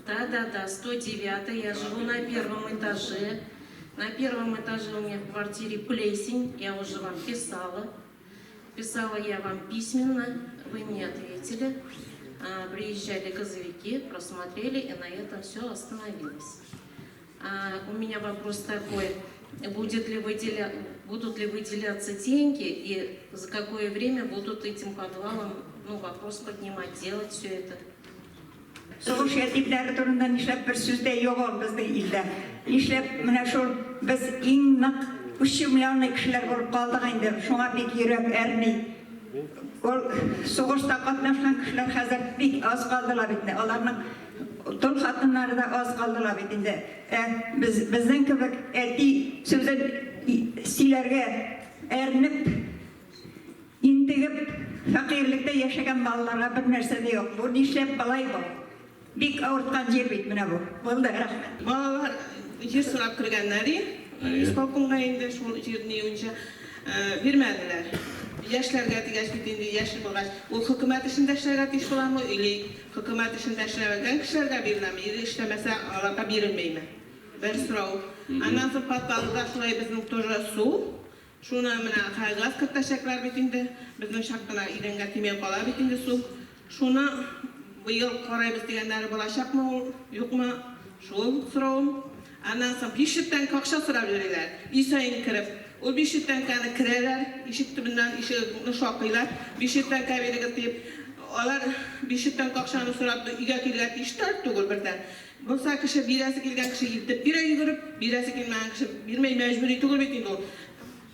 Да-да-да, 109, я живу на первом этаже. На первом этаже у меня в квартире плесень, я уже вам писала. Писала я вам письменно, вы мне ответили. Приезжали газовики, просмотрели, и на этом все остановилось. У меня вопрос такой, будут ли выделяться деньги и за какое время будут этим подвалом, ну, вопрос поднимать, делать все это? Сугыш ятимнәре турында нишләп бер сүз дә юк ул безнең илдә? Нишләп менә шул без иң нык ущемленный кешеләр булып калдык инде, шуңа бик йөрәк әрни. Ул сугышта катнашкан кешеләр хәзер бик аз калдылар бит инде. Аларның тол хатыннары да аз калдылар бит инде. Ә без безнең кебек әти сүзен сөйләргә әрнеп, интегеп, фәкыйрьлектә яшәгән балаларга бер нәрсә дә юк. Бу нишләп болай бу? Бик авырткан җир бит менә бу. Булды, рәхмәт. Балалар җир сорап кергәннәр и, исполкомга инде шул җирне буенча бирмәделәр. Яшьләргә дигәч бит инде яшь булгач, ул хөкүмәт эшендә эшләргә тиеш буламы, или хөкүмәт эшендә эшләмәгән кешеләргә биреләме, или эшләмәсә аларга бирелмәйме? Бер сорау. Аннан соң подвалда шулай безнең тоже су. Шуны менә газ кертәчәкләр бит инде. Безнең чак кына идәнгә тимәй кала бит инде су. Шуны быел карайбыз дигәннәре булачакмы ул, юкмы? Шул соравым. Аннан соң 500 тәңкә акча сорап йөриләр. Өй саен кереп. Ул 500 тәңкәне керәләр, ишек төбеннән ишекне шакыйлар. 500 тәңкә бирегез дип. Алар 500 тәңкә акчаны сорап өйгә килергә тиешләр түгел бердән. Булса кеше бирәсе килгән кеше илтеп бирә йөгереп, бирәсе килмәгән кеше бирмәй, мәҗбүри түгел бит инде ул.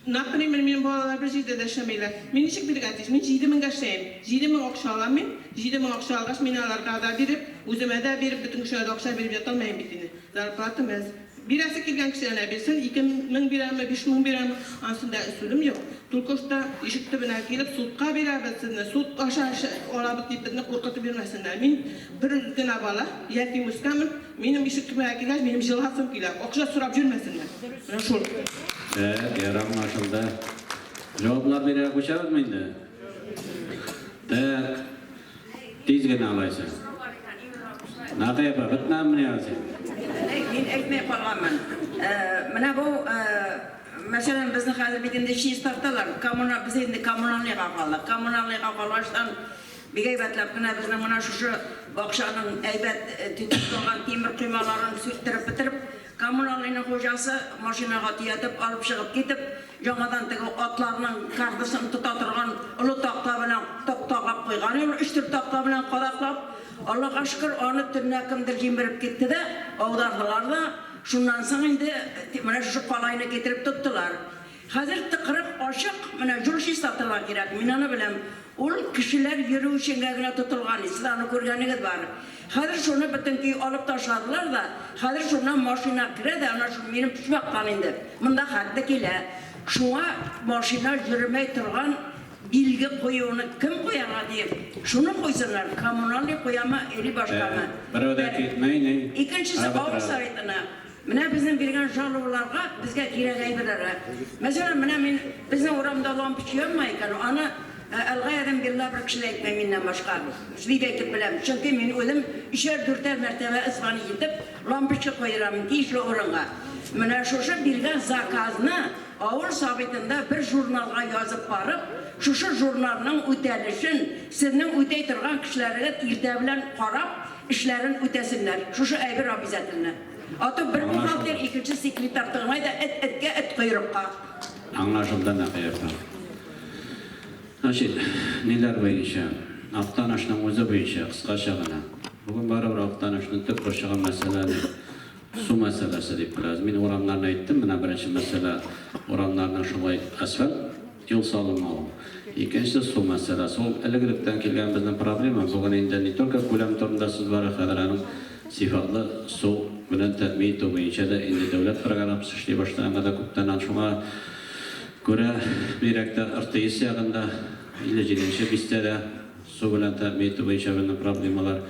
Например, минем балалар бер җирдә дә эшләмәйләр. Мин ничек бирергә тиеш? Мин 7000гә эшләйм. 7000 акча алам мин. 7000 акча алгач, мин аларга да биреп, үземә дә биреп, бөтен кешегә дә акча биреп ята алмыйм бит инде. Зарплатам әз. Бирәсе килгән кеше әнә бирсен, 2000 бирәме, 5000 бирәме, ансында сүзем юк. Только что ишек төбенә килеп, судка бирәбез сезне, суд аша алабыз дип безне куркытып йөрмәсеннәр. Мин бер генә бала, ятим үскәнмен, минем ишек төбенә килгәч, минем җыласым килә. Акча сорап йөрмәсеннәр. Менә шул. Так, ярар, аңлашылды. Җаваплар бирә күчәбезме инде? Так, тиз генә алайса. Нәкыя апа, бетмәдеңмени әле син? Мин әйтмәй калганмын. Менә бу, мәсәлән, безне хәзер бит инде чистарталар. Коммуна, без инде коммунальныйга калдык. Коммунальныйга калгачтан бик әйбәтләп кенә безнең менә шушы бакчаның әйбәт төтеп торган тимер коймаларын сүттереп бетереп, коммунальныйның хуҗасы машинага төятеп алып чыгып китеп, яңадан теге атларның кардасын тота торган олы такта белән такталап куйган, ул өч-дүрт такта белән кадаклап. Аллага шөкер, аны төнлә кемдер җимереп китте дә, аудардылар да, шуннан соң инде менә шушы калайны китереп тоттылар. Хәзер тыкрык ачык, менә юл чистартырга кирәк, мин аны беләм. Ул кешеләр йөрү өченгә генә тотылган, сез аны күргәнегез бар. Хәзер шуны бөтен көй алып ташладылар да, хәзер шуннан машина керә дә, ана шул минем почмактан инде, монда хәтле килә. Шуңа машина йөрмәй торган билге куюны кем куярга диеп, шуны куйсыннар, коммунальный куямы или башкамы. Берәү дә китмәй, ни. Икенчесе авыл советына. Менә безнең биргән жалобаларга безгә кирәк әйберләргә. Мәсәлән, менә мин безнең урамда лампочка янмай икән, аны Әлгаядән бирла бер кеше дә әйтмәй миннән башка. Бик әйтеп беләм. Чөнки мин үзем өчәр-дүртәр мәртәбә звонить итеп, лампочка куйдырам тиешле урынга. Менә шушы биргән заказны авыл советында бер журналга язып барып, шушы журналның үтәлешен сезнең үтәй торган кешеләрегез иртә белән карап, эшләрен үтәсеннәр. Шушы әйбер обязательно. А то бер бухгалтер, икенче секретарь тыңлай да эт эткә, эт койрыкка. Аңлашылды, Нәкыя апа. Значит, ниләр буенча? Актанышның үзе буенча, кыскача гына. Бүген барыбер Актанышны төп борчыган мәсьәлә ни? Су мәсьәләсе дип беләбез. Мин урамнарны әйттем, менә беренче мәсьәлә урамнарның шулай асфальт юл салынмавы. Икенчесе су мәсьәләсе. Ул элек-электән килгән безнең проблема. Бүген инде не только күләм турында сүз бара, хәзер аның сыйфатлы су белән тәэмин итү буенча да инде дәүләт программасы эшли башлаганга да күптән. Шуңа күрә бигрәк тә РТС ягында, 57 нче бистәдә су белән тәэмин итү буенча безнең проблемалар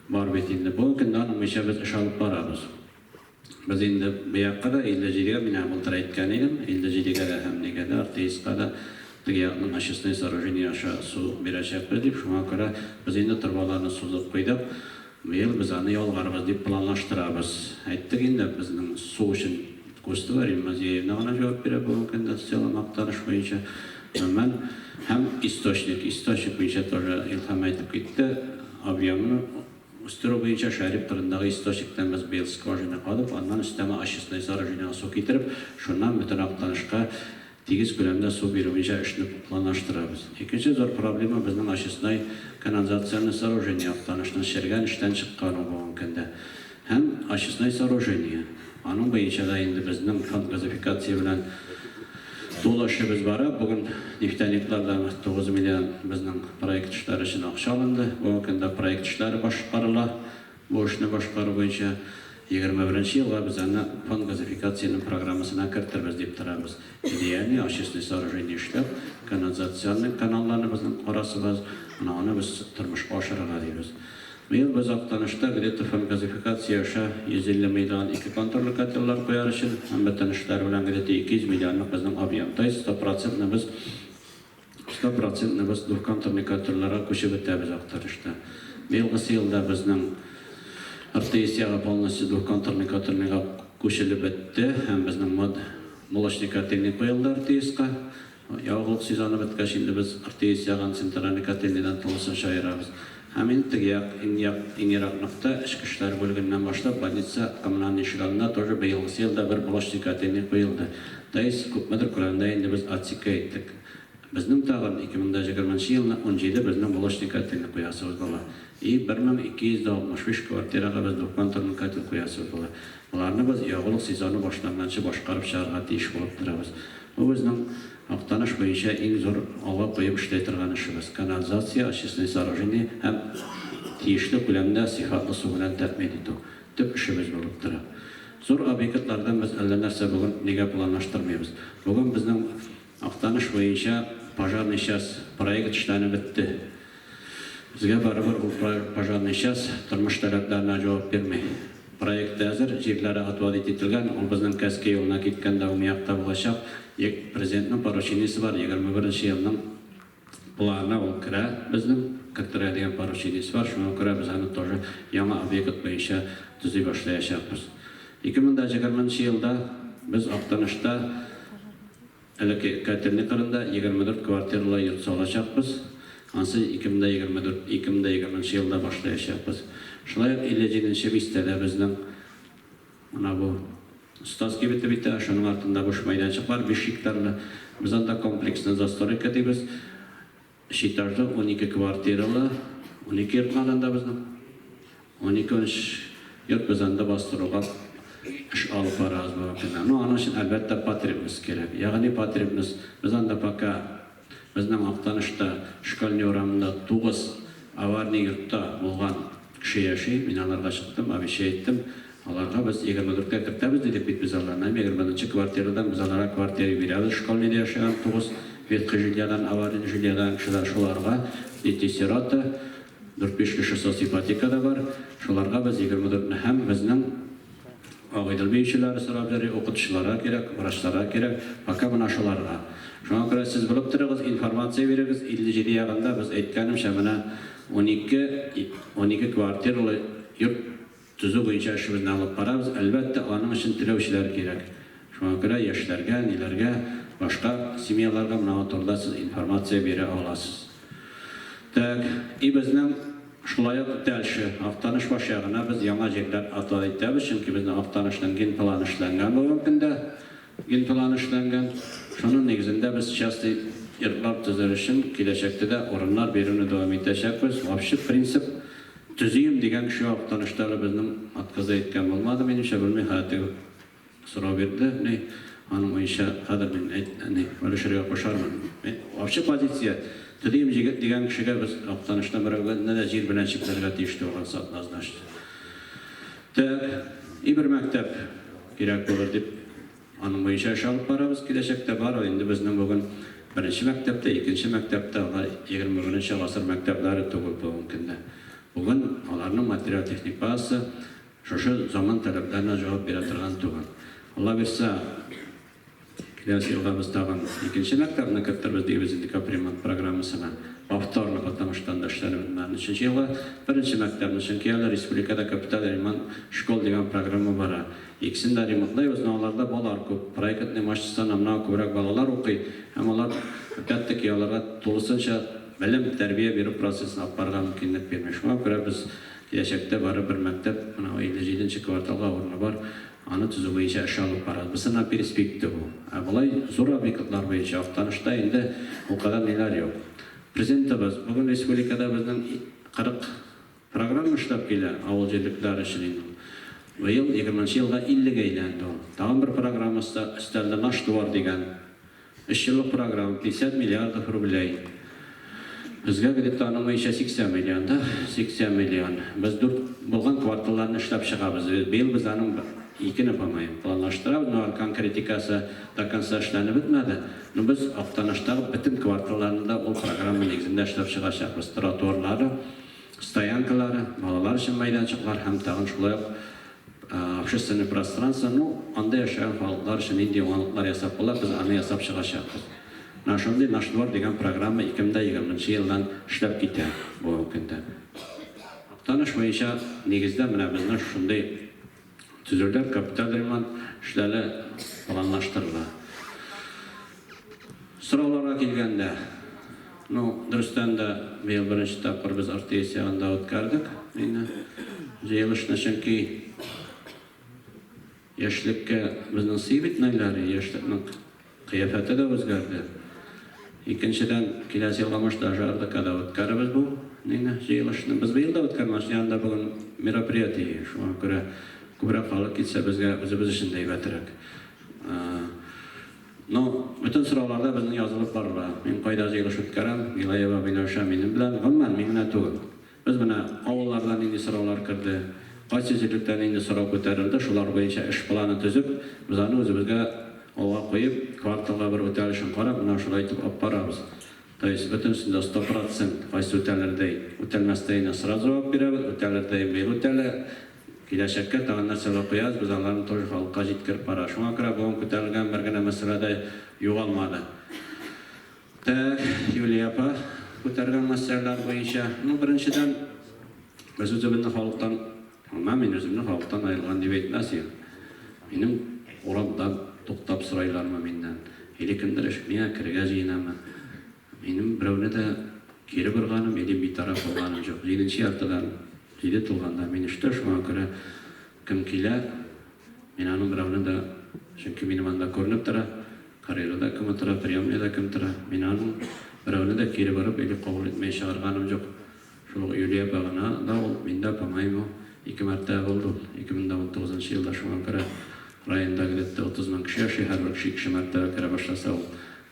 бар бит инде. Бүгенге көндә аның буенча без эш алып барабыз. Без инде бу якка да, 57гә, мин аңа былтыр әйткән идем, 57гә дә һәм нигә дә, РТСка да теге якның очистные сооружение аша су бирәчәкбез дип, шуңа күрә без инде торбаларны сузып куйдык. Быел без аны ялгарбыз дип планлаштырабыз. Әйттек инде, безнең су өчен. Кустова Римма Зиевна гына җавап бирә бүгенге көндә в целом Актаныш буенча. Гомумән, һәм источник, источник буенча тоже Илһам әйтеп китте, объемны үстерү буенча Шәрип кырындагы источниктан без быел скважина казып, аннан өстәмә очистной сооружениега су китереп, шуннан бөтен Актанышка тигез күләмдә су бирү буенча эшне планлаштырабыз. Икенче зур проблема безнең очистной канализационный сооружение Актанышның чергән, эштән чыккан ул бүгенге көндә. Һәм очистной сооружение. Аның буенча да инде безнең фонд газификация белән тулы эшебез бара. Бүген нефтяниклардан 9 миллион безнең проект эшләре өчен акча алынды. Бүгенге көндә проект эшләре башкарыла. Бу эшне башкару буенча 21 нче елга без аны фонд газификациянең программасына кертербез дип торабыз. Идеальный очистный сооружение эшләп, канализационный каналларны безнең карасыбыз, менә аны без тормышка ашырырга дибез. Быел без Актанышта где-то фонд газификация аша 150 миллион ике контурлы котеллар куяр өчен һәм бөтен эшләр белән где-то 200 миллионлык безнең объем. То есть стопроцентно без стопроцентно без двухконтурный котелларга күчеп бетәбез Актанышта. Быелгысы елда безнең РТС ягы полностью двухконтурный котельныйга күчелеп бетте һәм безнең мод молочный котельный куелды РТСка. Ягулык сезоны беткәч, инде без РТС ягын центральный котельныйдан тулысынча аерабыз. Һәм инде теге як, иң як, иң ерак нокта, эчке эшләр бүлегеннән башлап, больница, коммуналь ишегалдына тоже быелгысы елда бер молочный котельный куелды. То есть, күпмедер күләмдә инде без отсекка иттек. Безнең тагын 2020 нчы елны 17 безнең молочный котельный куясыбыз була. И 1265 квартирага без двухконтурный котел куясыбыз була. Боларны без ягулык сезоны башланганчы башкарып чыгарга тиеш булып торабыз. Бу безнең Актаныш буенча иң зур алга куеп эшләй торган эшебез. Канализация, очистные сооружения һәм тиешле күләмдә сыйфатлы су белән тәэмин итү, төп эшебез булып тора. Зур объектлардан без әллә нәрсә бүген нигә планлаштырмыйбыз. Бүген безнең Актаныш буенча пожарный часть проект эшләнеп бетте. Безгә барыбер ул пожарный часть тормыш таләпләренә җавап бирми. Проект әзер, җирләре отводить ителгән, ул безнең Кәске юлына киткәндә уң якта булачак. Президентның поручениесе бар, 21 нче елның планына ул керә безнең, кертергә дигән поручениесе бар, шуңа күрә без аны тоже яңа объект буенча төзи башлаячакбыз. 2020 нче елда без Актанышта Элекке котельный кырында 24 квартиралы йорт салачакбыз. Ансы 2024, 2020 нче елда башлаячакбыз. Шулай ук 57 нче бистәдә безнең менә бу Остаз кибете бит, шуның артында буш мәйданчык бар, 5 гектарлы. Без анда комплексный застройка дибез. Өч этажлы, 12 квартиралы, 12 йорт бар анда безнең. 12-13 йорт без анда бастыруга эш алып барабыз бүгенге көндә. Ну, аның өчен, әлбәттә, потребность кирәк. Ягъни потребность, без анда пока безнең Актанышта Школьный урамында 9 аварный йортта булган кеше яши. Мин аларга чыктым, обещать иттем. Аларга без 24 кә кертәбез дидек бит без аларны. Һәм 20 нче квартирадан без аларга квартира бирәбез. Школьныйда яшәгән 9 ветхий жильядан, аварийный жильядан кешеләр шуларга, дети сироты, дүрт-биш кеше соципотекада бар. Шуларга без 24 не һәм безнең Агыйдел биючеләре сорап йөри, укытучыларга кирәк, врачларга кирәк, пока менә шуларга. Шуңа күрә сез белеп торыгыз, информация бирегез, 57 ягында без әйткәнемчә менә 12, 12 квартиралы йорт төзү буенча эшебезне алып барабыз. Әлбәттә, аның өчен теләүчеләр кирәк. Шуңа күрә яшьләргә, ниләргә, башка семьяларга менә бу турыда сез информация бирә аласыз. Так, и безнең шулай ук дальше Актаныш баш ягына без яңа җирләр отвод итәбез, чөнки безнең Актанышның генпланы эшләнгән бүгенге көндә. Генплан эшләнгән. Шуның нигезендә без частный йортлар төзер өчен киләчәктә дә урыннар бирүне дәвам итәчәкбез. Вообще принцип төзием дигән кеше Актанышта әле безнең отказа иткән булмады, минемчә, белмим, хәзер теге сорау бирде, ни, аның буенча хәзер мин әйт, ни, бүлешергә кушармын. Вообще позиция төзием дигән кешегә без Актанышта берәүгә дә җир белән чикләргә тиеш түгел, анысы однозначно. Так, и бер мәктәп кирәк булыр дип, аның буенча эш алып барабыз. Киләчәктә бар, инде безнең бүген беренче мәктәптә, икенче мәктәптә, алар 21 гасыр мәктәпләре түгел бүгенге көндә. Бүген аларның материаль-техник базасы шушы заман таләпләренә җавап бирә торган түгел. Алла бирса, киләсе елга без тагын икенче мәктәпне кертербез дибез инде капремонт программасына. Повторно, потому что анда эшләнеп бетмәгән. Өченче елга беренче мәктәпне, чөнки әле республикада капиталь ремонт школ дигән программа бара. Икесен дә ремонтлыйбыз, но аларда балалар күп. Проектный мощностьтан намного күбрәк балалар укый һәм алар, опять-таки, аларга тулысынча белем, тәрбия бирү процессын алып барырга мөмкинлек бирми. Шуңа күрә без киләчәктә бары бер мәктәп, менә 57 нче кварталга урыны бар, аны төзү буенча эш алып барабыз. Бусы на перспективу. Ә болай зур объектлар буенча Актанышта инде ул кадәр ниләр юк. Президентыбыз, бүген республикада безнең 40 программа эшләп килә, авыл җирлекләре өчен инде ул. Быел егерменче елга иллегә әйләнде ул. Тагын бер программасы да өстәлде, Наш двор дигән. Өч еллык программа, 50 миллиардов рублей. Безгә где-то аның буенча 80 миллион да, 80 миллион. Без дүрт булган кварталларны эшләп чыгабыз. Быел без аның икене, по-моему, планлаштырабыз, но конкретикасы до конца эшләнеп бетмәде. Но без Актаныштагы бөтен кварталларны да ул программа нигезендә эшләп чыгачакбыз. Тротуарлары, стоянкалары, балалар өчен мәйданчыклар һәм тагын шулай ук общественный пространство, ну, анда яшәгән халыклар өчен нинди уңайлыклар ясап була, без аны ясап чыгачакбыз. Менә шундый Наш двор дигән программа 2020 нче елдан эшләп китә бүгенге көндә. Актаныш буенча нигездә менә безнең шушындый төзүләр, капиталь ремонт эшләре планлаштырыла. Сорауларга килгәндә, ну, дөрестән дә, быел беренче тапкыр без РТС ягында үткәрдек инде җыелышны, чөнки яшьлеккә безнең сый бит нәләре, яшьлекнең кыяфәте дә үзгәрде. Икенчедән, киләсе елга может даже РДКда үткәрербез бу нины җыелышны. Без быел да үткәрмәкче, янында бүген мероприятие, шуңа күрә күбрәк халык килсә, безгә үзебез өчен дә әйбәтрәк. Ну, бөтен сораулар да безнең язылып барыла. Мин кайда җыелыш үткәрәм, Гилаева Миләүшә минем белән, гомумән, мин генә түгел. Без менә авылларда нинди сораулар керде, кайсы җирлектә нинди сорау күтәрелде, шулар буенча эш планы төзеп, без аны үзебезгә алга куеп, кварталга бер үтәлешен карап, менә шулай итеп алып барабыз. То есть бөтенесен дә 100%, кайсы үтәлердәй, үтәлмәстәенә сразу җавап бирәбез, үтәлердәе быел үтәлә, Киләчәккә тагын нәрсәләр куябыз, без аларны тоже халыкка җиткереп бара. Шуңа күрә бүген күтәрелгән бер генә мәсьәлә дә югалмады. Тәк, Юлия апа күтәргән мәсьәләләр буенча, ну, беренчедән, без үзебезне халыктан, гомумән, мин үземне халыктан аерылган дип әйтмәс идем. Минем урамда туктап сорыйлармы миннән, или кемдер эш миңа керергә җыенамы? Минем берәүне дә кире борганым или битараф булганым юк. Җиденче яртыдан Җиде тулганда мин эштә, шуңа күрә кем килә, мин аның берәүне дә, чөнки минем анда күренеп тора, карьерада кем утыра, приемныйда кем тора, мин аның берәүне дә кире борып или кабул итмәй чыгарганым юк. Шул ук Юлия апа гына да ул, миндә, по-моему, ике мәртәбә булды ул, 2019 нчы елда, шуңа күрә районда где-то 30 мең кеше яши, һәрбер кеше икешәр мәртәбә керә башласа, ул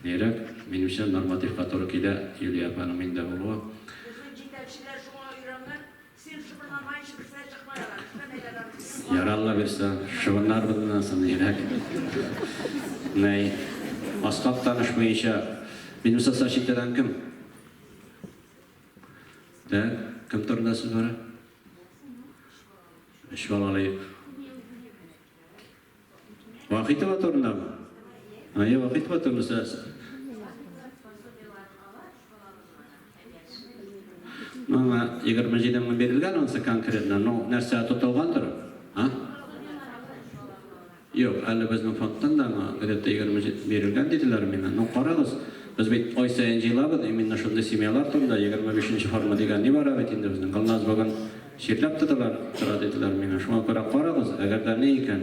нирәк, минемчә, нормативка туры килә Юлия апаның миндә булуы. Безнең җитәкчеләр шуңа өйрәнгән, син шыбырламаенча берсе дә чыкмый алар, эшләмәйләр алар. Ярар, Алла бирса, шыбырнарбыз моннан соң нирәк. Нәй, аска Актаныш буенча минем соцзащитадан кем? Так, кем турында сүз бара? Өч балалы. Вахитова турындамы? Әйе, Вахитова турында. Моңа 27 мең бирелгән ансы конкретно, ну, нәрсә тотылгандыр? А? Юк, әле безнең фондтан да аңа где-то 27 бирелгән диделәр миңа. Ну, карагыз, без бит ай саен җыелабыз, именно шундый семьялар турында 25 нче форма дигән ни бара бит инде безнең. Гөлназ бүген чирләп тоталар, тора диделәр миңа. Шуңа күрә карагыз, әгәр дә ни икән,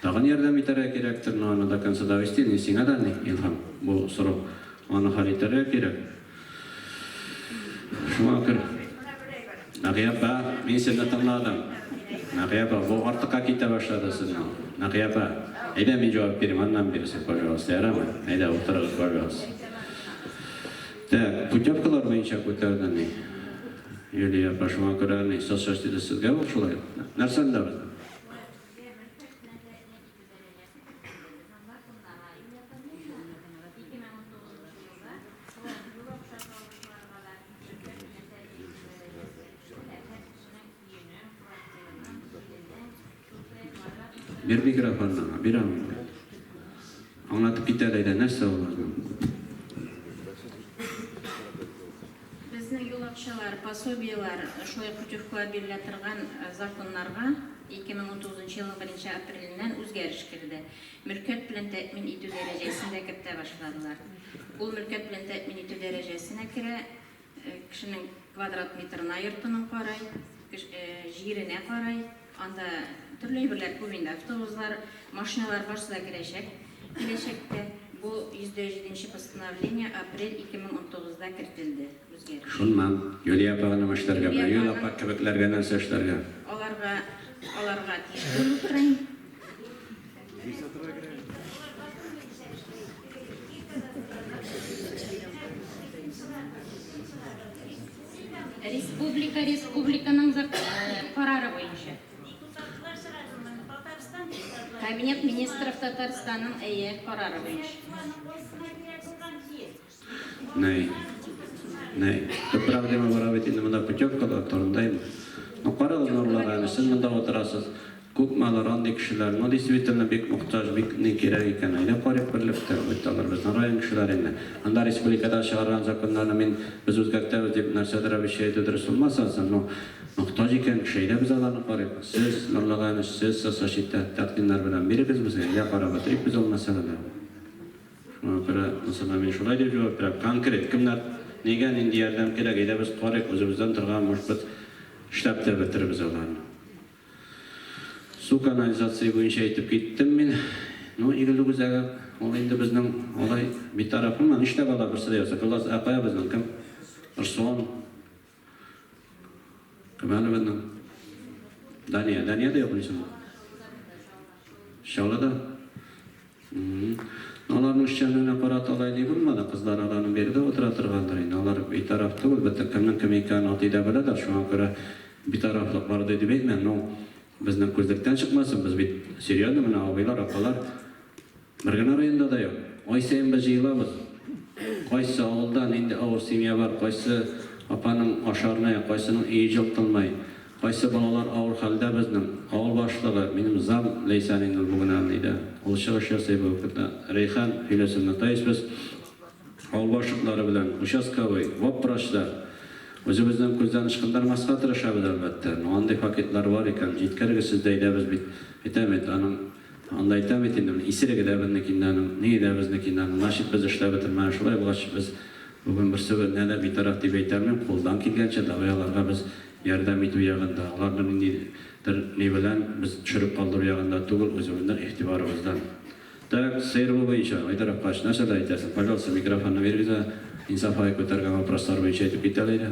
тагын ярдәм итәргә кирәктер, но аны до конца довести, ни сиңа да ни, Илһам, бу сорау. Аны хәл итәргә кирәк. Шуңа күрә. Нәкыя апа, мин сезне тыңладым. Нәкыя апа, бу артыкка китә башлады сезнең. Нәкыя апа, әйдә мин җавап бирим, аннан бирсен, пожалуйста, ярамы? Әйдә, утырыгыз, пожалуйста. Так, путевкалар буенча күтәрде ни? Юлия апа, шуңа күрә ни, соцзащита сезгә ул шулай. Нәрсәне дә без? Бир микрофонны аңа, бир аңа. Аңлатып кит әле, әйдә, нәрсә ул үзең? пособиеләр, шулай ук путевкалар бирелә торган законнарга 2019 елның беренче апреленнән үзгәреш керде. Мөлкәт белән тәэмин итү дәрәҗәсен дә кертә башладылар. Ул мөлкәт белән тәэмин итү дәрәҗәсенә керә, кешенең квадрат метрына йортының карай, җиренә карай. Анда төрле әйберләр күп инде, автобуслар, машиналар барысы да керәчәк киләчәктә. Бу 107 нче постановление апрель 2019 да кертелде, үзгәреш. Шуннан, Юлия апага нәмә эшләргә менә? Юлия апа кебекләргә нәрсә эшләргә? Аларга, аларга тиешле булып тора инде. Республика республиканың карары буенча. Кабинет министров Татарстанның әйе карары буенча. Нәй. Нәй. Төп проблема бара бит инде монда путевкалар турында инде. Ну карагыз, Нурлар, әле сез монда утырасыз. Күпме алар андый кешеләр, ну действительно бик мохтаҗ, бик ни кирәк икән. Әйдә карыйк берлектә, бит алар безнең район кешеләре инде. Анда республикада чыгарган законнарны мин без үзгәртәбез дип нәрсәдер обещать итү дөрес булмас ансы, но мохтаҗ икән кеше, әйдә без аларны карыйк. Сез, Нурлыгайныч, сез Сосочита тәкъдимнәр белән бирегез безгә, әйдә карап бетерик без ул мәсьәләләрне. Шуңа күрә монысына мин шулай дип җавап бирәм. Конкрет кемнәр, нигә, нинди ярдәм кирәк, әйдә без карыйк, үзебездән торган, может быть, эшләп тә бетерербез аларны. Су канализация буенча әйтеп киттем мин. Ну, Игелек үзәге, ул инде безнең алай битараф булма. Нишләп алар берсе дә юкса? Класс, ә кая безнең кем? Ырсон. Кем әле безнең? Дания. Дания дә юк ничек? Чаллыда. Аларның эшчәнлегенә карата алай ни булмады, кызлар аларның биредә утыра торгандыр инде. Алар битараф түгел, бөтен кемнең кем икәнен ат өйдә беләләр, шуңа күрә битарафлык бар дип әйтмәм. Ну, безнең күзлектән чыкмасын, без бит серьезно, менә абыйлар, апалар бер генә районда да юк. Ай саен без җыелабыз. Кайсы авылда нинди авыр семья бар, кайсы апаның ашарына юк, кайсының өе җылытылмай. Кайсы балалар авыр хәлдә безнең авыл башлыгы, минем зам Ләйсән инде ул бүген әле нидә, ул чыгыш ясый бу көндә, Рәйхан һөйләсенме, то есть без авыл башлыклары белән, участковый, вапврачлар үзебезнең күздән ычкындырмаска тырышабыз, әлбәттә, но андый пакетлар бар икән, җиткерегез сез дә, әйдә без бит, әйтәм бит, аның, анда әйтәм бит инде, менә исереге дә безнеке инде аның, ние дә безнеке инде аның, значит без эшләп бетермәгән, шулай булгач без бүген берсе генә дә битараф дип әйтә алмыйм, кулдан килгәнчә давай аларга без Ярдәм итү ягында, аларны ниндидер ни белән без төшереп калдыру ягында түгел, үзебезнең игътибарыбыздан. Так, СРБ буенча, Айдар Апкач, нәрсәләр әйтәсең? Пожалуйста, микрофонны бирегез ә. Инсаф агай күтәргән вопрослар буенча әйтеп кит әле, әйдә.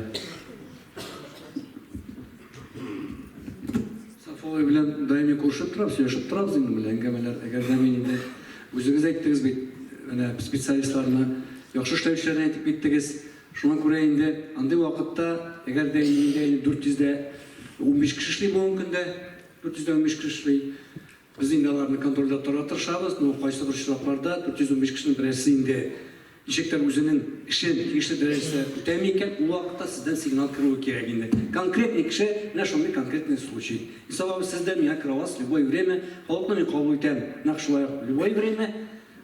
Сафа абый белән даими күрешеп торабыз, сөйләшеп торабыз инде менә әңгәмәләр. Әгәр дә мин инде үзегез әйттегез бит, менә специалистларны, яхшы эшләүчеләрне әйтеп киттегез. Шуңа күрә инде андый вакытта, әгәр дә инде миндә инде 415 кеше эшли бүгенге көндә, 415 кеше эшли. Без инде аларны контрольдә тотарга тырышабыз, но кайсы бер очракларда 415 кешенең берәрсе инде ничектер үзенең эшен тиешле дәрәҗәдә үтәми икән, ул вакытта сездән сигнал керүе кирәк инде. Конкретный кеше, менә шундый конкретный случай. Мисал алып, сез дә миңа керә аласыз любое время, халыкны мин кабул итәм нәкъ шулай ук любое время.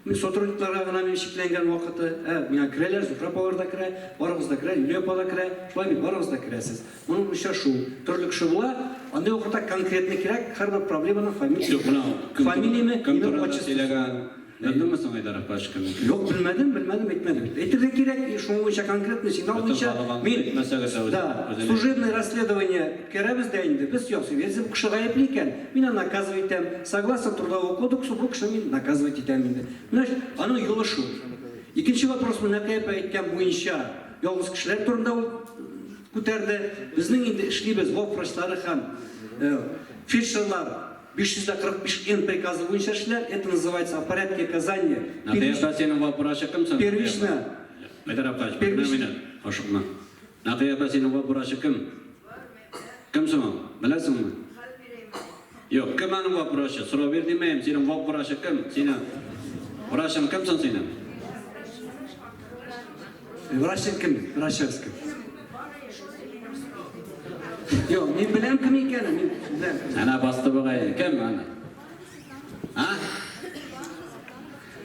Мин сотрудникларга гына мин чикләнгән вакыты, ә миңа керәләр, Зөһрә апалар да керә, барыгыз да керә, Юлия апа да керә, шулай бит, барыгыз да керәсез. Моның буенча шул, төрле кеше була, андый вакытта конкретный кирәк, һәрбер проблеманың фамилиясе, Юк, менә кем фамилияме, кем имя, турында отчествосы. сөйләгән, белдеңме соң, Айдар апа, кем икәнен? Юк, белмәдем, белмәдем, әйтмәде бит. Әйтергә кирәк, и шуның буенча конкретный сигнал Бөтен буенча халык аны мин, әйтмәсәгез дә үзе- да, үзенә. служебное расследование үткәрәбез дә инде, без ясыйбыз. Если бу кеше гаепле икән, Мин аны наказывать итәм. Согласно Трудового кодексу, бу кешене мин наказывать итәм инде. Менә аның юлы шул. Икенче вопрос менә Нәкыя апа әйткән буенча ялгыз кешеләр турында ул күтәрде. Безнең инде эшлибез главврачлары һәм фельдшерлар 545 Н приказы буенча эшләр. Это называется о порядке оказания. Нәкыя апа, синең главврачы кем соң? Первично. Айдар апа, бер минут, ашыкма. Нәкыя апа, синең главврачы кем? Кем соң ул? Беләсеңме? Юк, кем аның врачы? Сорау бир димәем, синең врачы кем? Синең врачың кем соң синең? Врачың кем? Врачыгыз кем? Юк, мин беләм кем икәнен, мин беләм. Әнә басты бугай. Кем аны? А?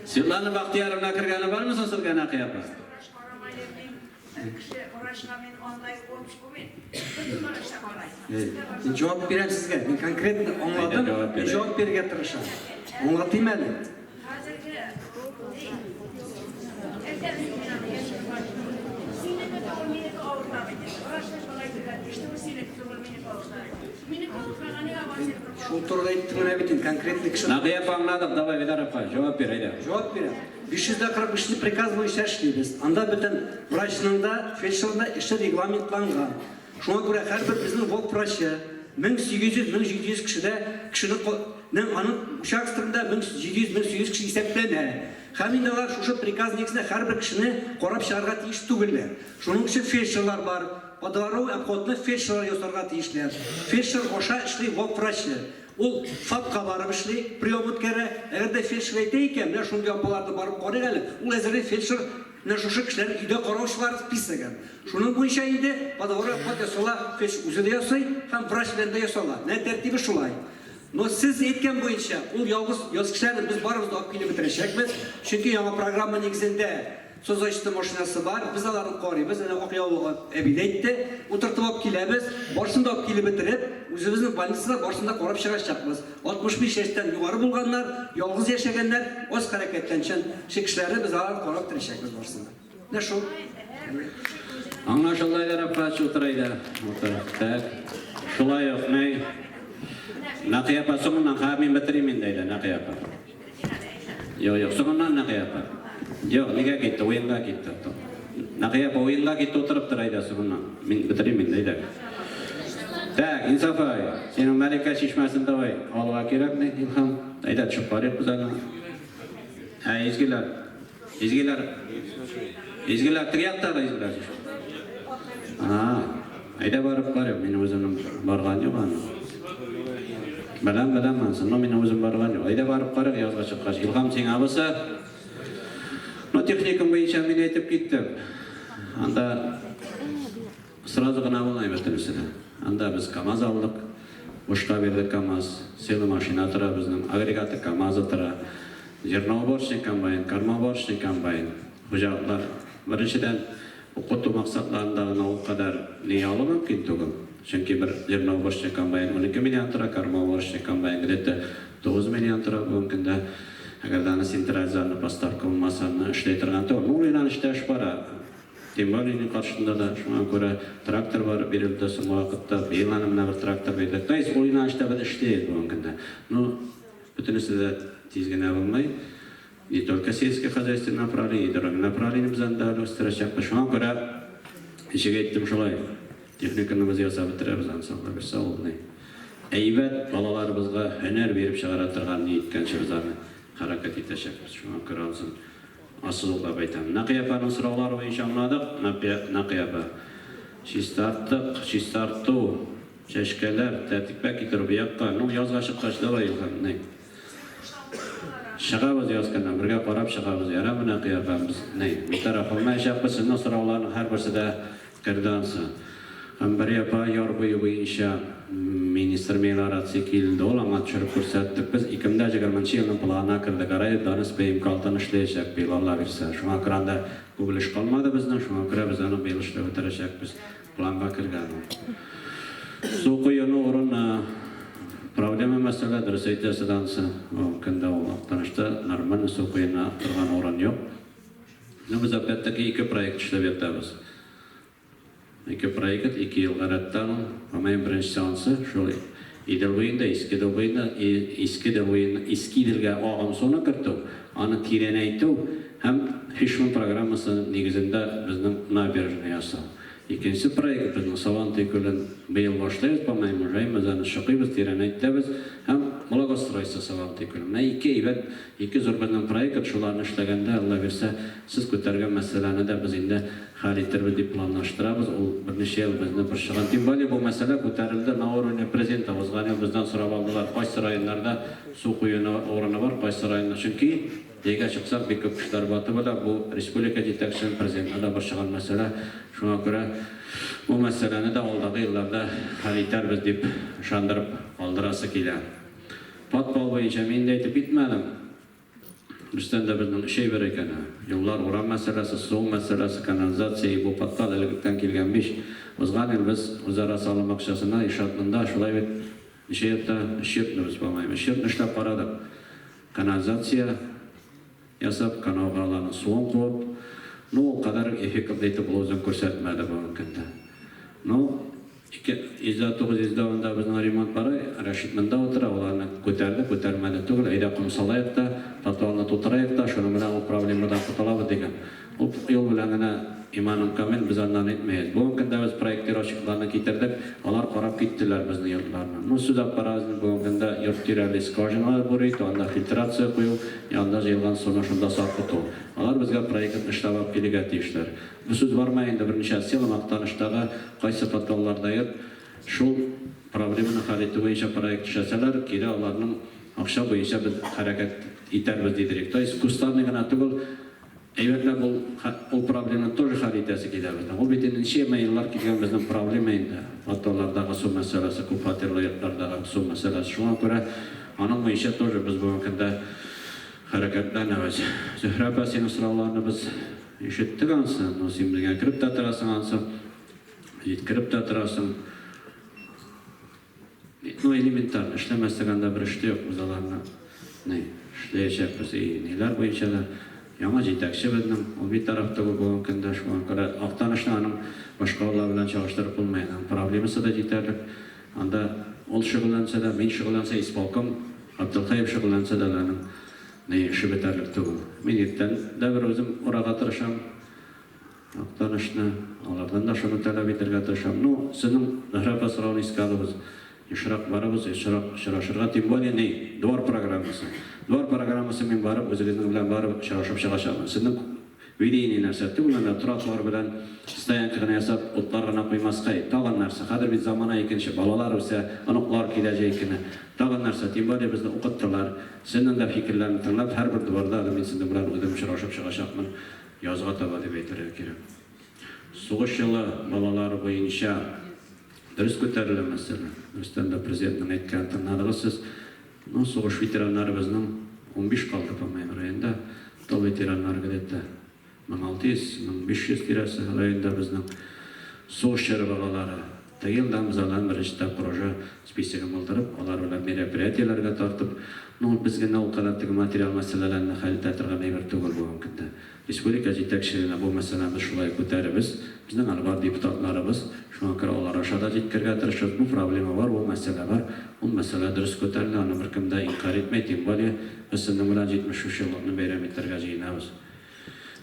Светлана Бахтияровна кергәне бармы соң сезгә, Нәкыя апа? Кеше врачка мин андай общ булмыйм. Бөтен врачта карай. Мин җавап бирәм сезгә. Мин конкретно аңладым. Мин җавап бирергә тырышам. Аңлатыйм әле. Хәзерге әйтәм мин аны яшь врач. Синеке түгел, минеке авырта бит. Врачның шулай әйтергә тиеш түгел, синеке түгел, минеке авырта. Минеке авыртмаган, нигә врач Шул турыда әйттем менә бит инде, конкретный кеше. Нәкыя апа аңладык, давай, Видар апа, җавап бир, әйдә. Җавап бирәм. 545 нче приказ буенча эшлибез. Анда бөтен врачның да, фельдшерның да эше регламентланган. Шуңа күрә һәрбер безнең ВОП врачы 1800-1700 кешедә кешене нең аның участогында 1700-1800 кеше исәпләнә. Һәм инде алар шушы приказ нигезендә һәрбер кешене карап чыгарга тиеш түгелләр. Шуның өчен фельдшерлар бар. Подворовой обходны фельдшерлар ясарга тиешләр. Фельдшер аша эшли ВОП врачы. Ул ФАПка барып эшли, прием үткәрә. Әгәр дә фельдшер әйтә икән, менә шундый апаларны барып карыйк әле, ул әзерли фельдшер менә шушы кешеләрне өйдә караучылар списогын. Шуның буенча инде подворовой обход ясала, фельдшер үзе дә ясый һәм врач белән дә ясала. Менә тәртибе шулай. Но сез әйткән буенча, ул ялгыз яз кешеләрне без барыбыз да алып килеп бетерәчәкбез, чөнки яңа программа нигезендә Соцзащита машинасы бар, без аларны карыйбыз, әнә ак яулык әби дә әйтте, утыртып алып киләбез, барысын да алып килеп бетереп, үзебезнең больницада барысын да карап чыгачакбыз. 65 яшьтән югары булганнар, ялгыз яшәгәннәр, аз хәрәкәтләнчән кешеләрне без аларны карап бетерәчәкбез барысын да. Менә шул. Аңлашылды, Айдар апа, утыр әйдә, утыр. Так. Шулай ук, ни? Нәкыя апа, соңыннан, хәзер мин бетерим инде, әйдә, Нәкыя апа. Юк, юк, соңыннан Нәкыя апа. Юк, нигә китте? Уенга китте. Нәкыя апа уенга китте, утырып тор әйдә соңыннан. Мин бетерим инде, әйдә. Так, Инсафай, синең Мәликә чишмәсен давай алуга кирәкми, Илһам. Әйдә, төшеп карыйк без аны. Ә, изгеләр. Изгеләр. Изгеләр, теге яктагы изгеләр чишмә. А, әйдә барып карыйк, мин үземнең барган юк аны. Беләм, беләм ансын, но мин үзем барган юк. Әйдә барып карыйк язга чыккач. Илһам сиңа булса, ну техникум буенча мин әйтеп киттем. Анда сразу гына булмый бөтенесе дә. Анда без КАМАЗ алдык, бушка бирдек КАМАЗ, целый машина тора безнең, агрегаты КАМАЗы тора. Зерноуборочный комбайн, кормоуборочный комбайн. Хуҗалыклар, беренчедән, укыту максатларында гына ул кадәр ни алу мөмкин түгел. Чөнки бер зерноуборочный комбайн 12 миллион тора, кормоуборочный комбайн где-то 9 миллион тора бүгенге көндә. Әгәр дә аны централизованный поставка булмаса, аны эшли торган түгел. Ну, ул юнәлештә эш бара. Тем более ни каршында да, шуңа күрә трактор бар бирелде соңгы вакытта. Быел аны менә бер трактор бирдек. То есть ул юнәлештә без эшлибез бүгенге көндә. Ну, бөтенесе дә тиз генә булмый. Не только сельскохозяйственное направление, и другие направление без анда әле үстерәчәкбез. Шуңа күрә ничек әйттем шулай, техниканы без ясап бетерәбез, анысы Алла бирсә, ул ни. Әйбәт балаларыбызга һөнәр биреп чыгара торган ни иткәнче без аны хәрәкәт итәчәкбез. Шуңа күрә анысын ассызыклап әйтәм. Нәкыя апаның сораулары буенча аңладык. Нәкыя апа, чистарттык, чистарту, чәчкәләр, тәртипкә китерү бу якка. Ну, язга чыккач, давай, Илһам, ни. Чыгабыз яз көне, бергә карап чыгабыз. Ярар менә кыярга без ни, битараф булмаячакбыз. Сезнең сорауларның һәрберсе дә керде ансы. Һәм бер апа яр буе буенча министр мелиорация килде, ул аңа төшереп күрсәттек. Без 2020 нчы елның планына кердек. Раев Данис БМК алтын эшләячәк быел, Алла бирсә. Шуңа күрә анда күп өлеш калмады безнең, шуңа күрә без аны быел эшләп бетерәчәкбез. Планга кергән ул. Су коену урыны, проблема мәсьәлә, дөрес әйтәсез анысы. Бүгенге көндә ул Актанышта нормально су коена торган урын юк. Ну, без опять-таки ике проект эшләп ятабыз. Ике проект, ике елга рәттән ул. По-моему, беренчесе анысы, шул Идел буенда, Иске Идел буенда, Иске Идел буена, Иске Иделгә агым суны кертү, аны тирәнәйтү һәм Фишман программасы нигезендә безнең набережный ясау. Икенче проект безнең Сабантуй күлен быел башлыйбыз, по-моему, җай без аны чокыйбыз, тирәнәйтәбез һәм благоустройство Сабантуй күле. Менә ике әйбәт, ике зур безнең проект, шуларны эшләгәндә, Алла бирсә, сез күтәргән мәсьәләне дә без инде хәл итербез дип планлаштырабыз. Ул берничә ел безне борчыган. Тем более бу мәсьәлә күтәрелде на уровне президента. Узган ел бездән сорап алдылар, кайсы районнарда су коену урыны бар, кайсы районда. Чөнки Җәйгә чыксак, бик күп кешеләр батып үлә. Бу республика җитәкчесен, президентны да борчыган мәсьәлә. Шуңа күрә бу мәсьәләне дә алдагы елларда хәл итәрбез дип ышандырып калдырасы килә. Подпол буенча мин инде әйтеп китмәдем. Дөрестән дә безнең өч әйбер икән. Юллар, урам мәсьәләсе, су мәсьәләсе, канализация и бу подвал элегектән килгән биш. Узган ел без үзара салым акчасына Ишатнында шулай бит ничә йортта? Өч йортны без, по-моему, өч йортны эшләп карадык. Канализация ясап, канауга аларның суын куып, ну, ул кадәр үк эффектлы итеп ул үзен күрсәтмәде бүгенге көндә. Ну, 209 йөздә унда безнең ремонт бара, Рәшит монда утыра, ул аны күтәрде, күтәрмәде түгел, әйдә ком салаек та, подвалны тутыраек та, шуның белән ул проблемадан котылабыз дигән. Ул юл белән генә, иманым камил, без аннан итмәбез. Бүгенге көндә без проектировщикларны китердек, алар карап киттеләр безнең йортларны. Ну, сүз алып барабыз инде бүгенге көндә йорт тирәли скважиналар бурить, анда фильтрация кую, янда җыелган суны шунда саркыту. Алар безгә проектны эшләп алып килергә тиешләр. Бу сүз бармай инде берничә село Мактаныштагы кайсы подвалларда йорт шул проблеманы хәл итү буенча проект эшләсәләр, кире аларның акча буенча без хәрәкәт итәрбез, дидерик. То есть кустарный гына түгел, әйбәтләп ул ул проблеманы тоже хәл итәсе килә безнең. Ул бит инде ничәмә еллар килгән безнең проблема инде, подваллардагы су мәсьәләсе, күпфатирлы йортлардагы су мәсьәләсе. Шуңа күрә аның буенча тоже без бүгенге көндә хәрәкәтләнәбез. Зөһрә апа, синең сорауларны без Ишеттек ансы, но син безгә кереп тә торасың ансы, җиткереп тә торасың. Ну, элементарно, эшләмәсәк анда бер эш тә юк, без аларны ни, эшләячәкбез и ниләр буенча да. Яңа җитәкче безнең, ул битараф түгел бүгенге көндә, шуңа күрә Актанышны аның башка авыллар белән чагыштырып булмый, аның проблемасы да җитәрлек. Анда ул шөгыльләнсә дә, мин шөгыльләнсә, исполком Габделхәев шөгыльләнсә дә аның Ни эше бетәрлек түгел. Мин иртән дә бер үзем урарга тырышам Актанышны, алардан да шуны таләп итәргә тырышам. Ну, сезнең Зөһрә апа сорауны искә алыбыз. Ешрак барыбыз, ешрак очрашырга, тем более ни, двор программасы. Двор программасы мин барып, үзегезнең белән барып очрашып чыгачакмын. Сезнең Видение нәрсә түгел, анда тротуар белән стоянка гына ясап, утлар гына куймаска и тагын нәрсә. Хәзер бит замана икенче, балалар үсә, оныклар килә җәй көне. Тагын нәрсә, тем более безне укыттылар. Сезнең дә фикерләрне тыңлап, һәрбер дворда әле мин сезнең белән үзем очрашып чыгачакмын язга таба дип әйтергә кирәк. Сугыш елы балалары буенча дөрес күтәрелә мәсьәлә. Дөрестән дә президентның әйткәнен тыңладыгыз сез. Ну, сугыш ветераннары безнең 15 калды, по-моему, районда. Тыл ветераннары где-то 1600, 1500 тирәсе районда безнең. Сугыш чоры балалары. Теге елдан без аларны беренче тапкыр уже списогын булдырып, алар белән мероприятиеләргә тартып, ну, без генә ул кадәр теге материал мәсьәләләрне хәл итә торган әйбер түгел бүгенге көндә. Республика җитәкчелегенә бу мәсьәләне без шулай күтәребез. Безнең әле бар депутатларыбыз, шуңа күрә алар аша да җиткерергә тырышабыз. Бу проблема бар, бу мәсьәлә бар. Ул мәсьәлә дөрес күтәрелә, аны беркем дә инкарь итми, тем более без сезнең белән 73 еллыкны бәйрәм итәргә җыенабыз.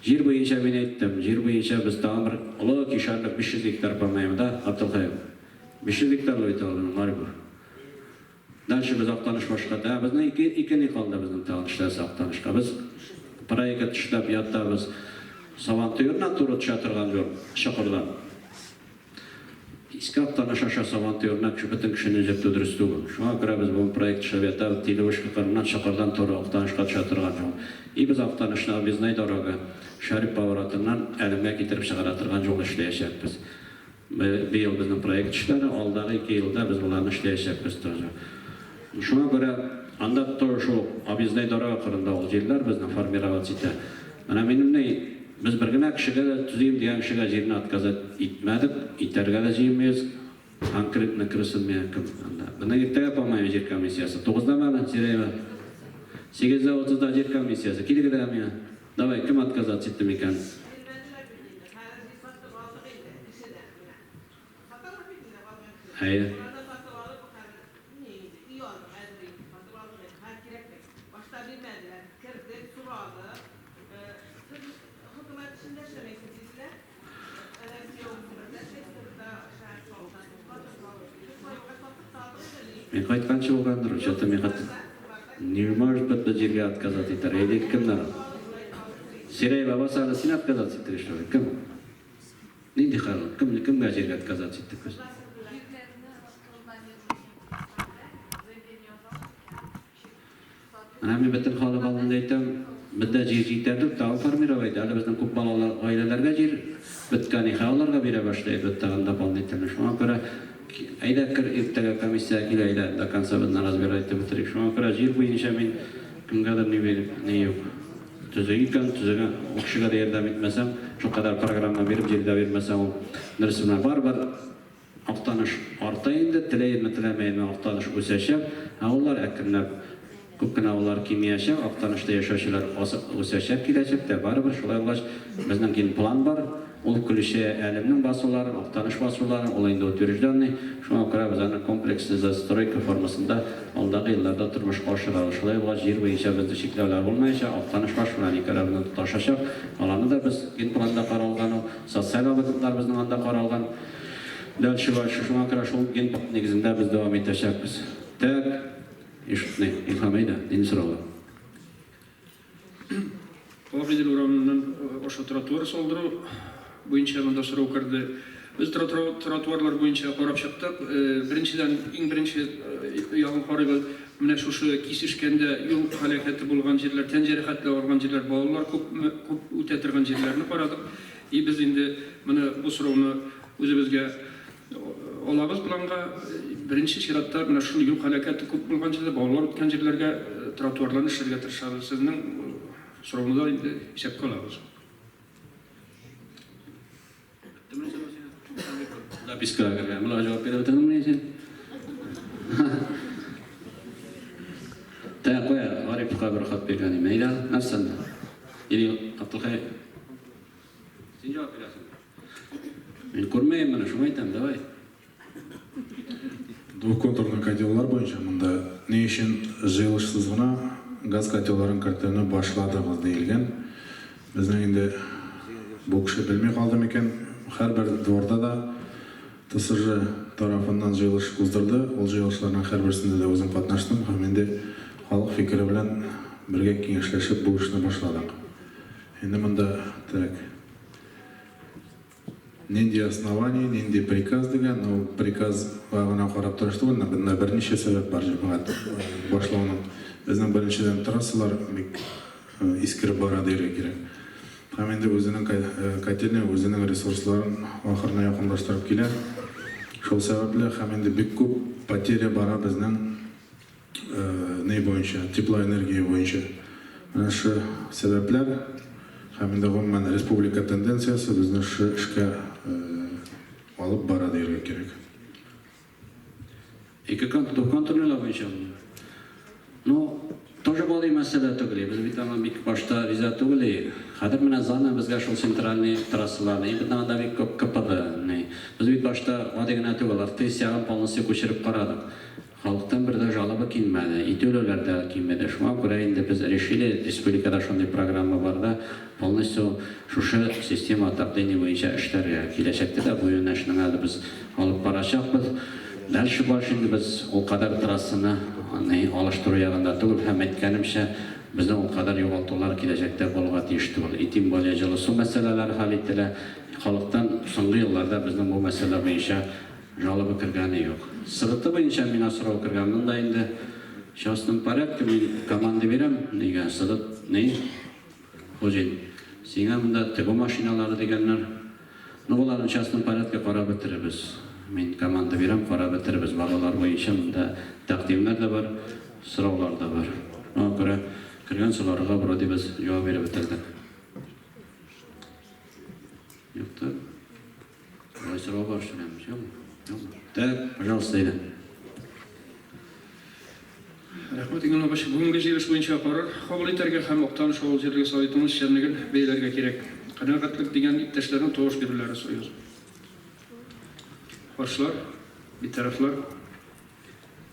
Җир буенча мин әйттем, җир буенча без тагын бер олы кишәрлек 500 гектар, по-моему, да, Габделхәев? 500 гектарлы бит ул безнең Марибор. Дальше без Актаныш башка да, безнең ике, ике ни калды безнең тагын эшләсе Актанышка. Без проект эшләп ятабыз. Сабантуй урынына туры төшә торган юл, чокырдан. Иске Актаныш аша Сабантуй урынына кеше, бөтен кешене йөртү дөрес түгел. Шуңа күрә без бүген проект эшләп ятабыз, Тилевышка кырыннан чокырдан туры Актанышка төшә торган юл. И без Актанышны объездной дорога, Шәрип поворотыннан Әлемгә китереп чыгара торган юл эшләячәкбез. Быел безнең проект эшләре, алдагы ике елда без боларны эшләячәкбез тоже. Шуңа күрә анда тоже шул объездной дорога кырында ул җирләр безнең формироваться итә. Менә минем ни, без бер генә кешегә дә төзим дигән кешегә җирне отказать итмәдек, итәргә дә җыенмыйбыз. Конкретно керсен миңа кем анда. Безнең иртәгә, по-моему, җир комиссиясе. Тугыздамы әле, Зирәева? Сигездә утызда җир комиссиясе. Килегез әле миңа. Давай, кем отказаться итте микән? Әйе. Мин кайтканчы булгандыр, что-то мин хат... Не может быть бу җиргә отказать итәр. Или кемнәр? Сирәй бабасы әле син отказаться иттең, что ли? Кем? Нинди хәл? Кем, кемгә җиргә отказаться иттек без? Менә мин бөтен халык алдында әйтәм, бездә җир җитәрлек, тагын формировать, әле безнең күп балалы гаиләләргә җир беткән, и аларга бирә башлыйбыз тагын дополнительно. Шуңа күрә әйдә кер иртәгә комиссиягә кил, әйдә до конца безне разбирать итеп бетерик. Шуңа күрә җир буенча мин кемгәдер ни биреп, ни юк. төзек икән, төзегән ул кешегә дә ярдәм итмәсәң, шулкадәр программа биреп, җир дә бирмәсәң, ул дөрес менә барыбер Актаныш арта инде, теләйме, теләмәйме, Актаныш үсәчәк, ә авыллар әкренләп, күп кенә авыллар кимиячәк, Актанышта яшәүчеләр үсәчәк киләчәктә, барыбер шулай булгач, безнең генплан бар, ул включая Әлемнең басуларын, Актаныш басуларын, ул инде утвержденный, шуңа күрә без аны комплексный застройка формасында алдагы елларда тормышка ашырабыз. Шулай булгач, җир буенча бездә чикләүләр булмаячак, Актаныш баш белән икәүләп тоташачак, аларны да без генпланда каралган ул. Социаль объектлар безнең анда каралган. Дальше больше. Шуңа күрә шул генплан нигезендә без дәвам итәчәкбез. Так, ишетми. Илһам, әйдә, нинди сораулар? Агыйдел урамыннан аша тротуар салдыру буенча монда сорау керде. Без тротуарлар буенча карап чыктык. Беренчедән, иң беренче ягын карыйбыз. Менә шушы кисешкәндә юл һәлакәте булган җирләр, тән җәрәхәтләре алган җирләр, балалар күп күп үтә торган җирләрне карадык. И без инде моны бу сорауны үзебезгә алабыз планга. Беренче чиратта менә шул юл һәлакәте күп булган җирдә, балалар үткән җирләргә тротуарларны эшләргә тырышабыз. Сезнең сорауны да инде исәпкә алабыз. Запискага кергән. Болар җавап биреп бетердеңме син? Тә, куя, Гариповка бер хат биргән идем. Әйдә, нәрсә анда? Или Абдулхай? Син җавап бирәсең. Мин күрмәем моны, шуңа әйтәм, давай. Двухконтурный котеллар буенча монда ни өчен җыелышсыз гына газ котелларын кертүне башладыгыз диелгән. Безнең инде бу кеше белми калды микән, һәрбер дворда да ТСЖ тарафыннан җыелыш уздырды. Ул җыелышларның һәрберсендә дә үзем катнаштым һәм инде халык фикере белән бергә киңәшләшеп бу эшне башладык. Инде монда так. Нинди основание, нинди приказ дигән, ул приказга гына карап торыш түгел, монда берничә сәбәп бар җәмәгать башлауның. Безнең беренчедән трассалар бик искереп бара дияргә кирәк. Һәм инде үзенең котельная үзенең ресурсларын ахырына якынлаштырып килә. Шул сәбәпле һәм инде бик күп потеря бара безнең ни буенча, теплоэнергия буенча. Менә шы сәбәпләр һәм инде гомумән республика тенденциясе безне шы эшкә алып бара дияргә кирәк. Ике контур буенча. Ну, тоже гади мәсьәлә түгел. Без бит аңа бик башта риза түгел. Хәзер менә зана безгә шул центральный трассаларны, и безнең анда бик күп КПД. Без бит башта гади генә түгел, Артез ягын полностью күчереп карадык. Халыктан бер дә жалоба килмәде, и түләүләр дә кимеде. Шуңа күрә инде без решили, республикада шундый программа бар да, полностью шушы система отопления буенча эшләргә. Киләчәктә дә бу юнәлешне әле без алып барачакбыз. Дальше больше инде без ул кадәр трассаны алыштыру ягында түгел һәм әйткәнемчә, безнең ул кадәр югалтулар киләчәктә булырга тиеш түгел. И тем более җылы су мәсьәләләре хәл ителә. Халыктан соңгы елларда безнең бу мәсьәлә буенча жалоба кергәне юк. СВТ буенча миңа сорау кергән. Монда инде частном порядке мин команда бирәм. Нигә СВТ ни? Хуҗин. Сиңа монда тегү машиналары дигәннәр. Ну, боларны частном порядке карап бетерербез. Мин команда бирәм, карап бетерербез. Балалар буенча монда тәкъдимнәр дә бар, сораулар да бар. Шуңа күрә кергән сорауларга вроде без җавап биреп бетердек. Юктыр. Болай сорау бар, что ли? Юкмы? Юкмы? Так, пожалуйста, әйдә. Рәхмәт, Иңгел абыш. Бүгенге җыелыш буенча карар кабул итәргә һәм Актаныш авыл җирлеге советының эшчәнлеген бәяләргә кирәк. Канәгатьлек дигән иптәшләрнең тавыш бирүләрен сорыйбыз. Каршылар, битарафлар.